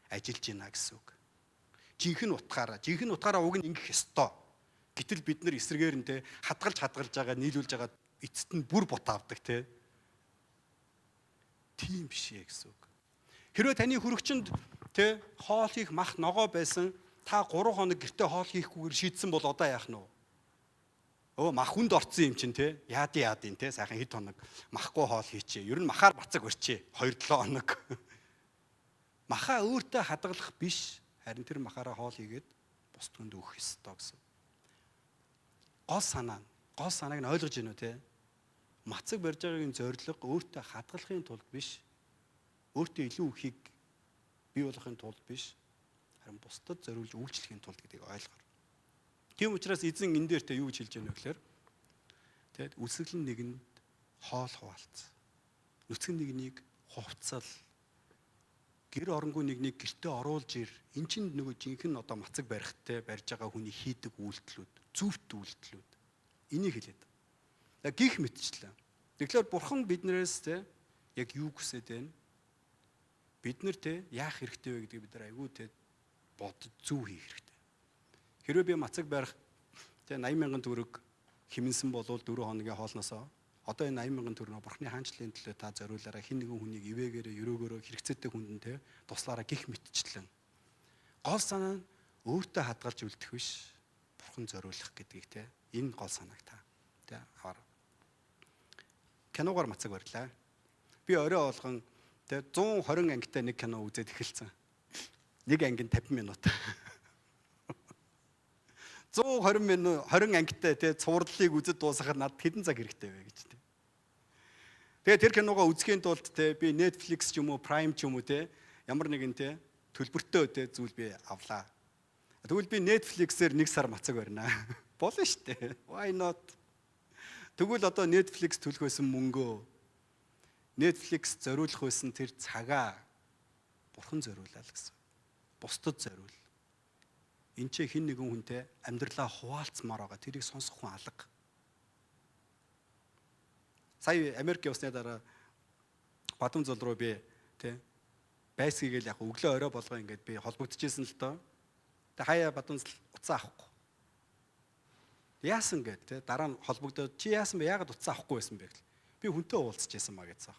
Ажиллаж байна гэсэн үг. Жинхэнэ утгаараа, жинхэнэ утгаараа уг нь ингэх ёстой. Гэтэл бид нар эсрэгээр нь те хадгалж хадгалж байгаа, нийлүүлж байгаа эцэст нь бүр бут авдаг те. Тийм биш ээ гэсэн үг. Хэрвээ таны хөрөгчөнд те хоол хийх мах ногоо байсан та 3 хоног гэртээ хоол хийхгүйгээр шийдсэн бол одоо яах нь вэ? Өө мах хүнд орцсон юм чинь те. Яадын яадын те сайхан хэд хоног махгүй хоол хийчээ. Ер нь махаар бацаг барьчээ. 2-7 хоног. Махаа өөртөө хадгалах биш. Харин тэр махаараа хоол хийгээд бус түнд өгөх ёстой гэсэн. Гол санаа нь, гол санааг нь ойлгож байна уу те? Мацаг барьж байгаагийн зорилго өөртөө хадгалахын тулд биш. Өөртөө илүү ихийг бий болгохын тулд биш. Харин бусдад зориулж үйлчлэхийн тулд гэдгийг ойлгоор. Тийм учраас эзэн энэ дээр те юу гэж хэлж байна вэ гэхээр тэгээд үсгэлэн нэгэнд хоол хуваалц. Нүцгэн нэгнийг хувцал. Гэр оронгүй нэгнийг гэртээ оруулж ир. Эн чинь нөгөө жинхэнэ одоо мацаг барихтай барьж байгаа хүний хийдэг үйлдэлүүд, зөвхт үйлдэлүүд. Энийг хэлээд. Гих мэтчлээ. Тэгэхээр бурхан биднээс те яг юу хүсээд байна? Бид нар те яах хэрэгтэй вэ гэдгийг бид нар айгүй те бодож зөв хийх хэрэгтэй. Хэрвээ би мацаг барих те 80 мянган төгрөг хэмнсэн болвол 4 хоногийн хоолноосоо одоо энэ 80 мянган төгрөгөө бурхны хаанчлалын төлөө та зориулаарай. Хин нэгэн хүнийг ивээгээрээ, өрөөгөөрөө хэрэгцээтэй хүнд нь те туслаарай гих мэтчлэн. Гол санаа нь өөртөө хадгалж үлдэх биш. Бурхан зориулах гэдгийг те энэ гол санааг та те аваар. Киногоор мацаг барьлаа. Би орой болгон те 120 ангитай нэг кино үзээд эхэлсэн. Нэг анги нь 50 минут. 120 минут 20 ангитай те цувралыг үзэж дуусгахад надад хэдэн цаг хэрэгтэй вэ гэж те. Тэгээ тэр киногоо үзэхийн тулд те би Netflix ч юм уу Prime ч юм уу те ямар нэгэн те төлбөртөө те зүйл би авлаа. Тэгвэл би Netflix-ээр нэг сар мацаг барина. Болно шүү дээ. Why not? Тэгвэл одоо Netflix төлөх байсан мөнгөө, Netflix зориулах байсан тэр цагаа Бурхан зориулаа л гэсэн. Бусдад зориул. Энд чи хэн нэгэн хүнтэй амьдралаа хуваалцмаар байгаа. Тэрийг сонсох хүн алга. Сая Америк явсны дараа Бадамзул руу би тий байсгийгээл яг өглөө орой болгоо ингээд би холбогдчихсэн л доо. Тэг хаяа Бадамзул утсаа авахгүй. Яасан гээд тий дараа нь холбогдоод, чи яасан бэ, яагаад утсаа авахгүй байсан бэ гэл. Би хүнтэй уулзч байсан маа гэсэн.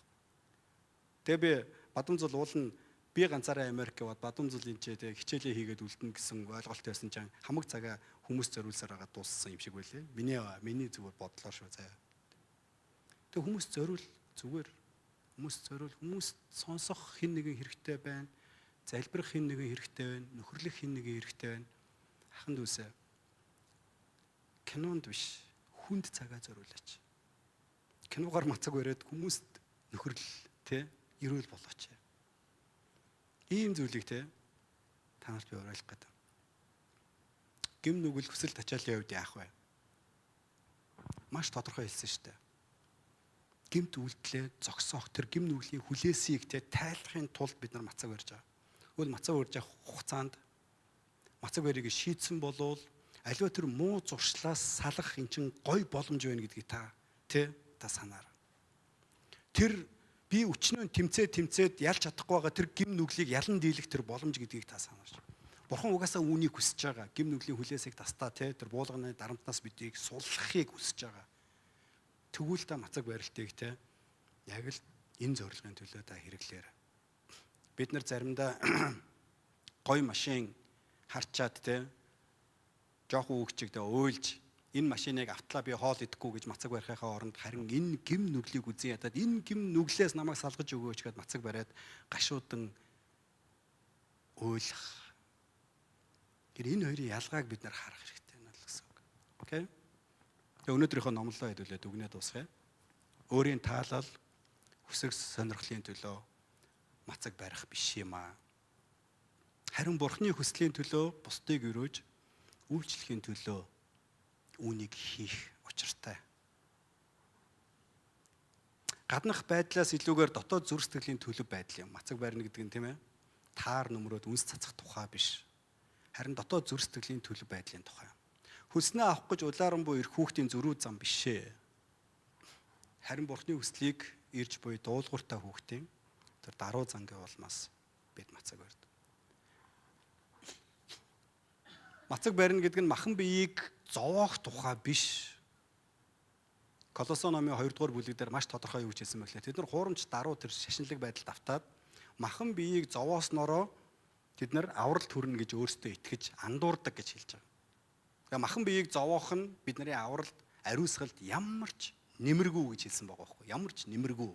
Тэгээ би Бадамзул уул нь би ганцаараа Америк яваад, Бадамзул энэ ч тий хичээлээ хийгээд үлдэнэ гэсэн ойлголт байсан чинь хамаг цагаа хүмүүс зориулсаар байгаа дууссан юм шиг байлээ. Миний зүгээр бодлоо шүү заяа. Тэг хүмүүс зориул, зүгээр хүмүүс зориул, хүмүүс сонсох хэн нэгэн хэрэгтэй байна. Залбирах хэн нэгэн хэрэгтэй байна. Нөхөрлөх хэн нэгэн хэрэгтэй байна. Аханд дүүсээ, кинонд биш, хүнд цагаа зориулаач. Киногаар мацаг бариад хүмүүст нөхөрлөл тэ эрүүл болооч. Ийм зүйлийг те та нарт би уриалах гэдэг. Гэм нүгэл хүсэл тачаалын хувьд яах вэ? Маш тодорхой хэлсэн шүү дээ. Гэмт үйлдэлээ зогсоох, тэр гэм нүглийн хүлээсийг те тайлахын тулд бид нар мацаг барьж байгаа. Тэгвэл мацаг барьж явах хугацаанд мацаг барийг шийдсэн болвол аливаа тэр муу зуршлаас салах эн чин гой боломж байна гэдгийг та тэ та санаарай. Тэр би өчнөө тэмцээ тэмцээд ялж чадахгүй байгаа тэр гэм нүглийг ялан дийлэх тэр боломж гэдгийг та санаарч. Бурхан угаасаа үүнийг хүсэж байгаа. Гэм нүглийн хүлээсийг тастаа те тэр буулганы дарамтнаас бидийг суллахыг хүсэж байгаа. Тэгвэл та мацаг барилтыг те яг л энэ зорилгын төлөө та хэрэглээр. Бид нар заримдаа гой машин харчаад те жоохон хүүхчиг те уйлж, энэ машиныг автлаа би хоол идэхгүй гэж мацаг барихынхаа оронд харин энэ гэм нүглийг үзэн ядаад, энэ гэм нүглээс намайг салгаж өгөөч гэд мацаг бариад гашуудан уйлах. Тэр энэ хоёрын ялгааг бид нар харах хэрэгтэй байна л гэсэн үг. Okay. Тэгээ өнөөдрийнхөө номлолоо хэдүүлээ дүгнээ дуусгая. Өөрийн таалал, хүсэг сонирхлын төлөө мацаг барих биш юм аа. Харин Бурхны хүслийн төлөө, бусдыг өрөөж үйлчлэхийн төлөө үүнийг хийх учиртай. Гаднах байдлаас илүүгээр дотоод зүрх сэтгэлийн төлөв байдал юм. Мацаг барина гэдэг нь, тийм ээ. Таар нөмрөөд үнс цацах тухай биш. Харин дотоод зүрх сэтгэлийн төлөв байдлын тухай. Хүснээ авах гэж улааран буй эрх хүүхдийн зөрүү зам биш ээ. Харин Бурхны хүслийг ирж буй дуулууртай хүүхдийн тэр даруй зангийн улмаас бид мацаг барьдаг. Мацаг барина гэдэг нь махан биеийг зовоох тухай биш. Колосон номын 2 дугаар бүлэг дээр маш тодорхой юу гэж хэлсэн бэ гэхээр тэд нар хуурамч даруй тэр шашинлаг байдалд автаад махан биеийг зовооснороо тэд нар аврал төрнө гэж өөрсдөө итгэж андуурдаг гэж хэлж байгаа. Тэгээ махан биеийг зовоох нь бидний авралд, ариусгалд ямар ч нэмэргүй гэж хэлсэн байгаа байхгүй, ямар ч нэмэргүй.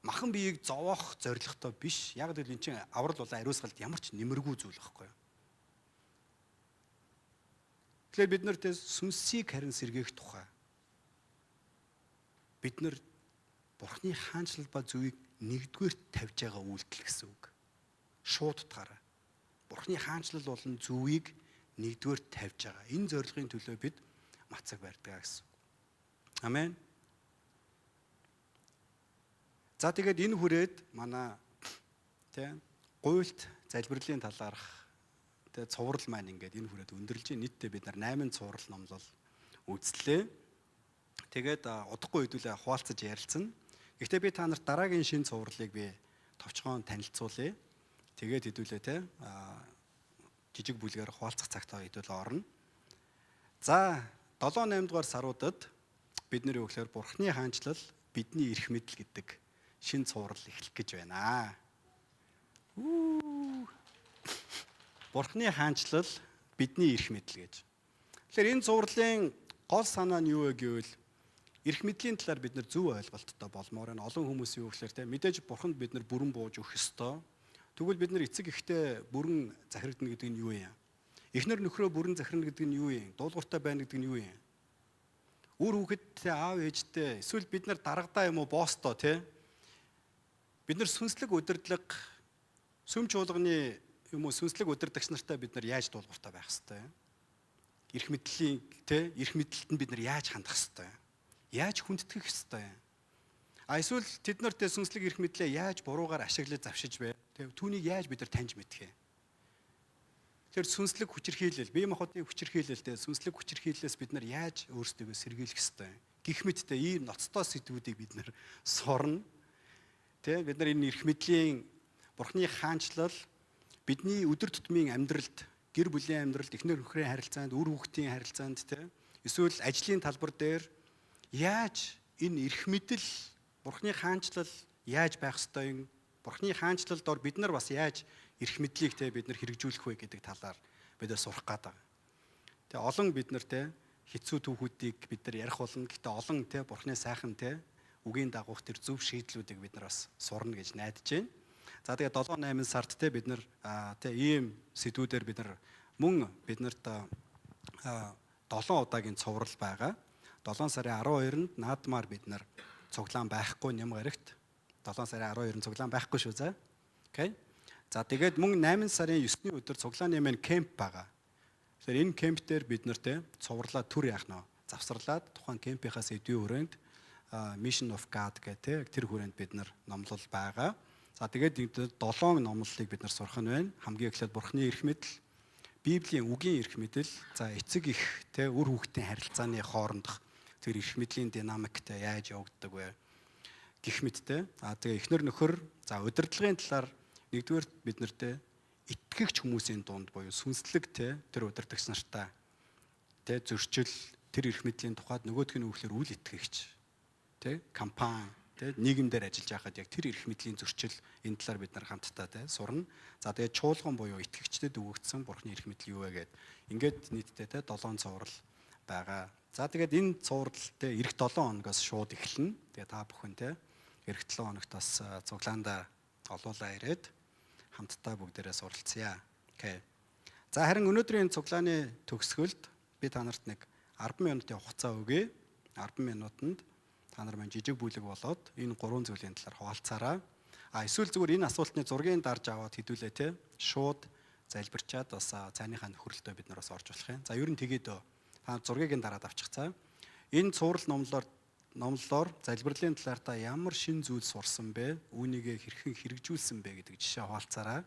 Махан биеийг зовоох зорилготой биш. Яг гэвэл эн чинь аврал болон ариусгалд ямар ч нэмэргүй зүйл байхгүй юу? Тэгэхээр бид нар тэ сүнсийг харин сэргээх тухай. Бид нар Бурхны хаанчлал ба зүвийг нэгдүгээрт тавьж байгаа үйлдэл гэсэн үг. Шууд утгаараа. Бурхны хаанчлал болон зүвийг нэгдүгээрт тавьж байгаа. Энэ зорилгын төлөө бид мацаг барьдаг гэсэн үг. Амен. За, тэгээд энэ хүрээд манай тэ гуйлт залбирлын талаарх тэ цуврал маань ингээд энэ хүрээд өндөрлж, нийтдээ бид нар 8 цуврал номлол үзлээ. Тэгээд удахгүй хэдүүлээ хуваалцаж ярилцсан. Гэхдээ би та нарт дараагийн шин цувралыг би товчхон танилцуулъя. Тэгээд хэдүүлээ те жижиг бүлгээр хуваалцах цагт хэдүүлээ орно. За, 7 8 дугаар саруудад бид нэр юу гэхээр Бурхны хаанчлал бидний эрх мэдэл гэдэг шин цуврал эхлэх гэж байна. Бурхны хаанчлал бидний эрх мэдэл гэж. Тэгэхээр энэ цувралын гол санаа нь юу вэ гэвэл эрх мэдлийн талаар бид нар зөв ойлголттой болмоор байна. Олон хүмүүс юу гэхээр те мэдээж Бурханд бид нар бүрэн бууж өгөх ёстой. Тэгвэл бид нар эцэг эхтэй бүрэн захирагдана гэдэг нь юу юм? Эхнэр нөхрөө бүрэн захирна гэдэг нь юу юм? Дуулууртай байна гэдэг нь юу юм? Үр хүүхэдтэй, аав ээжтэй, эсвэл бид нар дарагдаа юм уу, босстой те бид нар сүнслэг удирдлага, сүм чуулганы юм уу, сүнслэг удирдагч нартай бид нар яаж дуулууртай байх ёстой юм? Эрх мэдлийн тэ эрх мэдэлд нь бид нар яаж хандах ёстой юм? Яаж хүндэтгэх ёстой юм? А эсвэл тэд нар тэ сүнслэг эрх мэдлээ яаж буруугаар ашиглаж завшиж вэ? Тэ түүнийг яаж бид нар таньж мэдэх юм? Тэр сүнслэг хүчирхийлэл, бие махбодын хүчирхийлэлтэй сүнслэг хүчирхийллээс бид нар яаж өөрсдийгөө сэргийлэх ёстой юм? Гэх мэттэй ийм ноцтой сэдвүүдийг бид нар сурна. Тэ бид нар энэ эрх мэдлийн Бурхны хаанчлал бидний өдөр тутмын амьдралд, гэр бүлийн амьдралд, эхнэр нөхрийн харилцаанд, үр хүүхдийн харилцаанд тэ эсвэл ажлын талбар дээр яаж энэ эрх мэдэл, Бурхны хаанчлал яаж байх ёстой юм? Бурхны хаанчлалд ор бид нар бас яаж эрх мэдлийг те бид нар хэрэгжүүлэх вэ гэдэг талаар бид нар сурах гээд байгаа. Тэгээ олон бид нар те хэцүү түүхүүдийг бид нар ярих болно. Гэтэ олон те Бурхны сайхан те үгийн дагуух тэр зөв шийдлүүдийг бид нар бас сурна гэж найдаж байна. За тэгээ 7 8 сард те бид нар те ийм сэдвүүдээр бид нар мөн биднэрт 7 удаагийн цуврал байгаа. 7 сарын 12-нд наадмаар бид нар цуглаан байхгүй ням гарагт 7 сарын 12-нд цуглаан байхгүй шүү за. Окей. За тэгээд мөн 8 сарын 9-ний өдөр цуглааны маань кемп байгаа. Тэгэхээр энэ кемп дээр бид нар те цувралаа төр яах нь завсарлаад тухайн кемпийнхаа сэдвийн хүрээнд Mission of God гэх те тэр хүрээнд бид нар номлол байгаа. За тэгээд 7 номлолыг бид нар сурах нь байна. Хамгийн эхлээд Бурхны эрх мэдэл, Библийн үгийн эрх мэдэл, за эцэг их те үр хүүхдийн харилцааны хоорондох тэр эрх мэдлийн динамиктэй яаж явагддаг вэ гэх мэттэй. А тэгээ эхнэр нөхөр, за удирдлагын талаар нэгдүгээр бид нартэй итгэгч хүмүүсийн дунд буюу сүнслэг те тэр удирдагч нартай те зөрчил тэр эрх мэдлийн тухайд, нөгөөх нь үгээр үл итгэгч те компани те нийгэмдэр ажиллаж байхад яг тэр эрх мэдлийн зөрчил, энэ талаар бид нар хамтдаа те сурна. За тэгээд чуулган буюу итгэгчдэд өгөгдсөн Бурхны эрх мэдэл юу вэ гэд ингээд нийтдээ те 7 цуврал байгаа. За тэгээд энэ цувралтай ирэх 7 хоногоос шууд эхэлнэ. Тэгээд та бүхэн те ирэх 7 хоногт бас цуглаандаа олуулаа ирээд хамтдаа бүгдээрээ суралцъя. Окей. За харин өнөөдрийн цуглааны төгсгөлд би та нарт нэг 10 минутын хугацаа өгье. 10 минутанд та нар маань жижиг бүлэг болоод энэ гурван зүйлийн талаар хуваалцаарай. А эсвэл зүгээр энэ асуултны зургийг дарж аваад хэдүүлээ те шууд залбирчаад бас цайныхаа нөхөрлөлтөө бид нар бас орж болох юм. За ер нь тэгээд та зургийг нь дараад авчих цаа. Энэ цуврал номлолоор залбирлын талаар та ямар шин зүйл сурсан бэ? Үүнийгээ хэрхэн хэрэгжүүлсэн бэ гэдэг жишээ хуваалцаарай.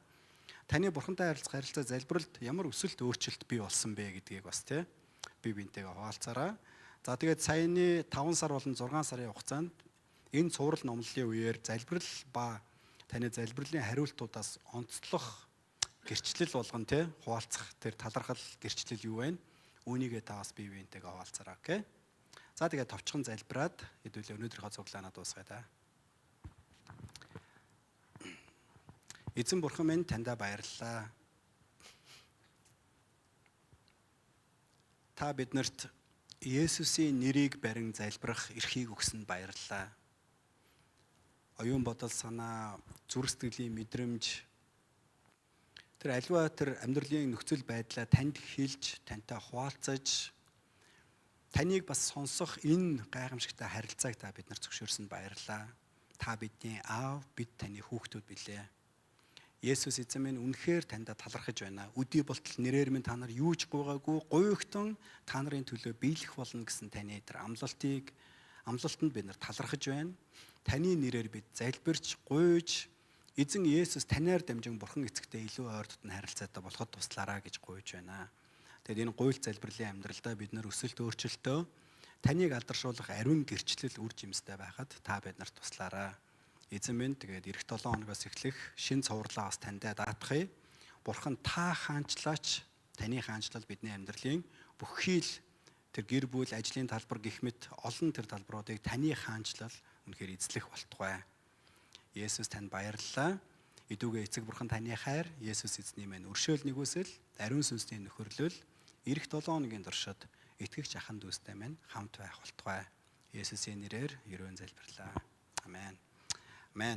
Таны бурхантай харилцах харилцаа залбиралд ямар өсөлт өөрчлөлт бий болсон бэ гэдгийг бас те би бинтэйгээ хуваалцаарай. За тэгээд саяны 5 сар болон 6 сарын хугацаанд энэ цуврал номлолын үеэр залбирал ба таны залбирлын хариултуудаас онцлох гэрчлэл болгон те хуваалцах тэр талархал гэрчлэл юу вэ? Үүнийгээ та бас бие биентэйгээ хуваалцаарай. Окей. За тэгээд товчхон залбираад хэдүүлээ өнөөдрийнхөө цуглаанаа дуусгая та. Эзэн бурхан минь, таньда баярлалаа. Та биднэрт Есүсийн нэрийг барин залбирах эрхийг өгсөнд баярлалаа. Оюун бодол санаа, зүрх сэтгэлийн мэдрэмж тэр альва тэр амьдралын нөхцөл байдлаа танд хэлж, тантай хуваалцаж, таныг бас сонсох энэ гайхамшигтай харилцааг та бид нар зөвшөөрсөнд баярлалаа. Та бидний аав, бид таны хүүхдүүд билээ. Есүс эзэн минь, үнэхээр таньда талархаж байна. Өдий болтол нэрээр минь та нар юу ч гуйгаагүй, гуйгтан та нарын төлөө биелэх болно гэсэн таны тэр амлалтанд бид нар талархаж байна. Таны нэрээр бид залбирч, гуйж, эзэн Есүс танаар дамжин Бурхан эцэгтэй илүү ойр дотн харилцаатай болоход туслаарай гэж гуйж байна. Тэгээд энэ гуйлт залбирлын амьдралдаа бид нар өсөлт өөрчлөлтөө таныг алдаршуулах ариун гэрчлэл үр жимстэй байхад та бид нарт туслаарай. Эзэн минь, тэгээд ирэх 7 хоногоос эхлэх шин цувралаа бас таньдаа даатгая. Бурхан та хаанчлаач, таны хаанчлал бидний амьдралын бүхий л тэр гэр бүл, ажлын талбар гэх мэт олон тэр талбаруудыг таны хаанчлал үнэхээр эзлэх болтугай. Есүс танд баярлалаа. Идүүгээ эцэг бурхан таны хайр, Есүс эзний минь өршөөл нэгүсэл, ариун сүнсний нөхөрлөл ирэх 7 хоногийн туршид итгэгч ахан дүүстэй минь хамт байх болтугай. Есүсийн нэрээр ерөөн залбирлаа. Амен. Амен.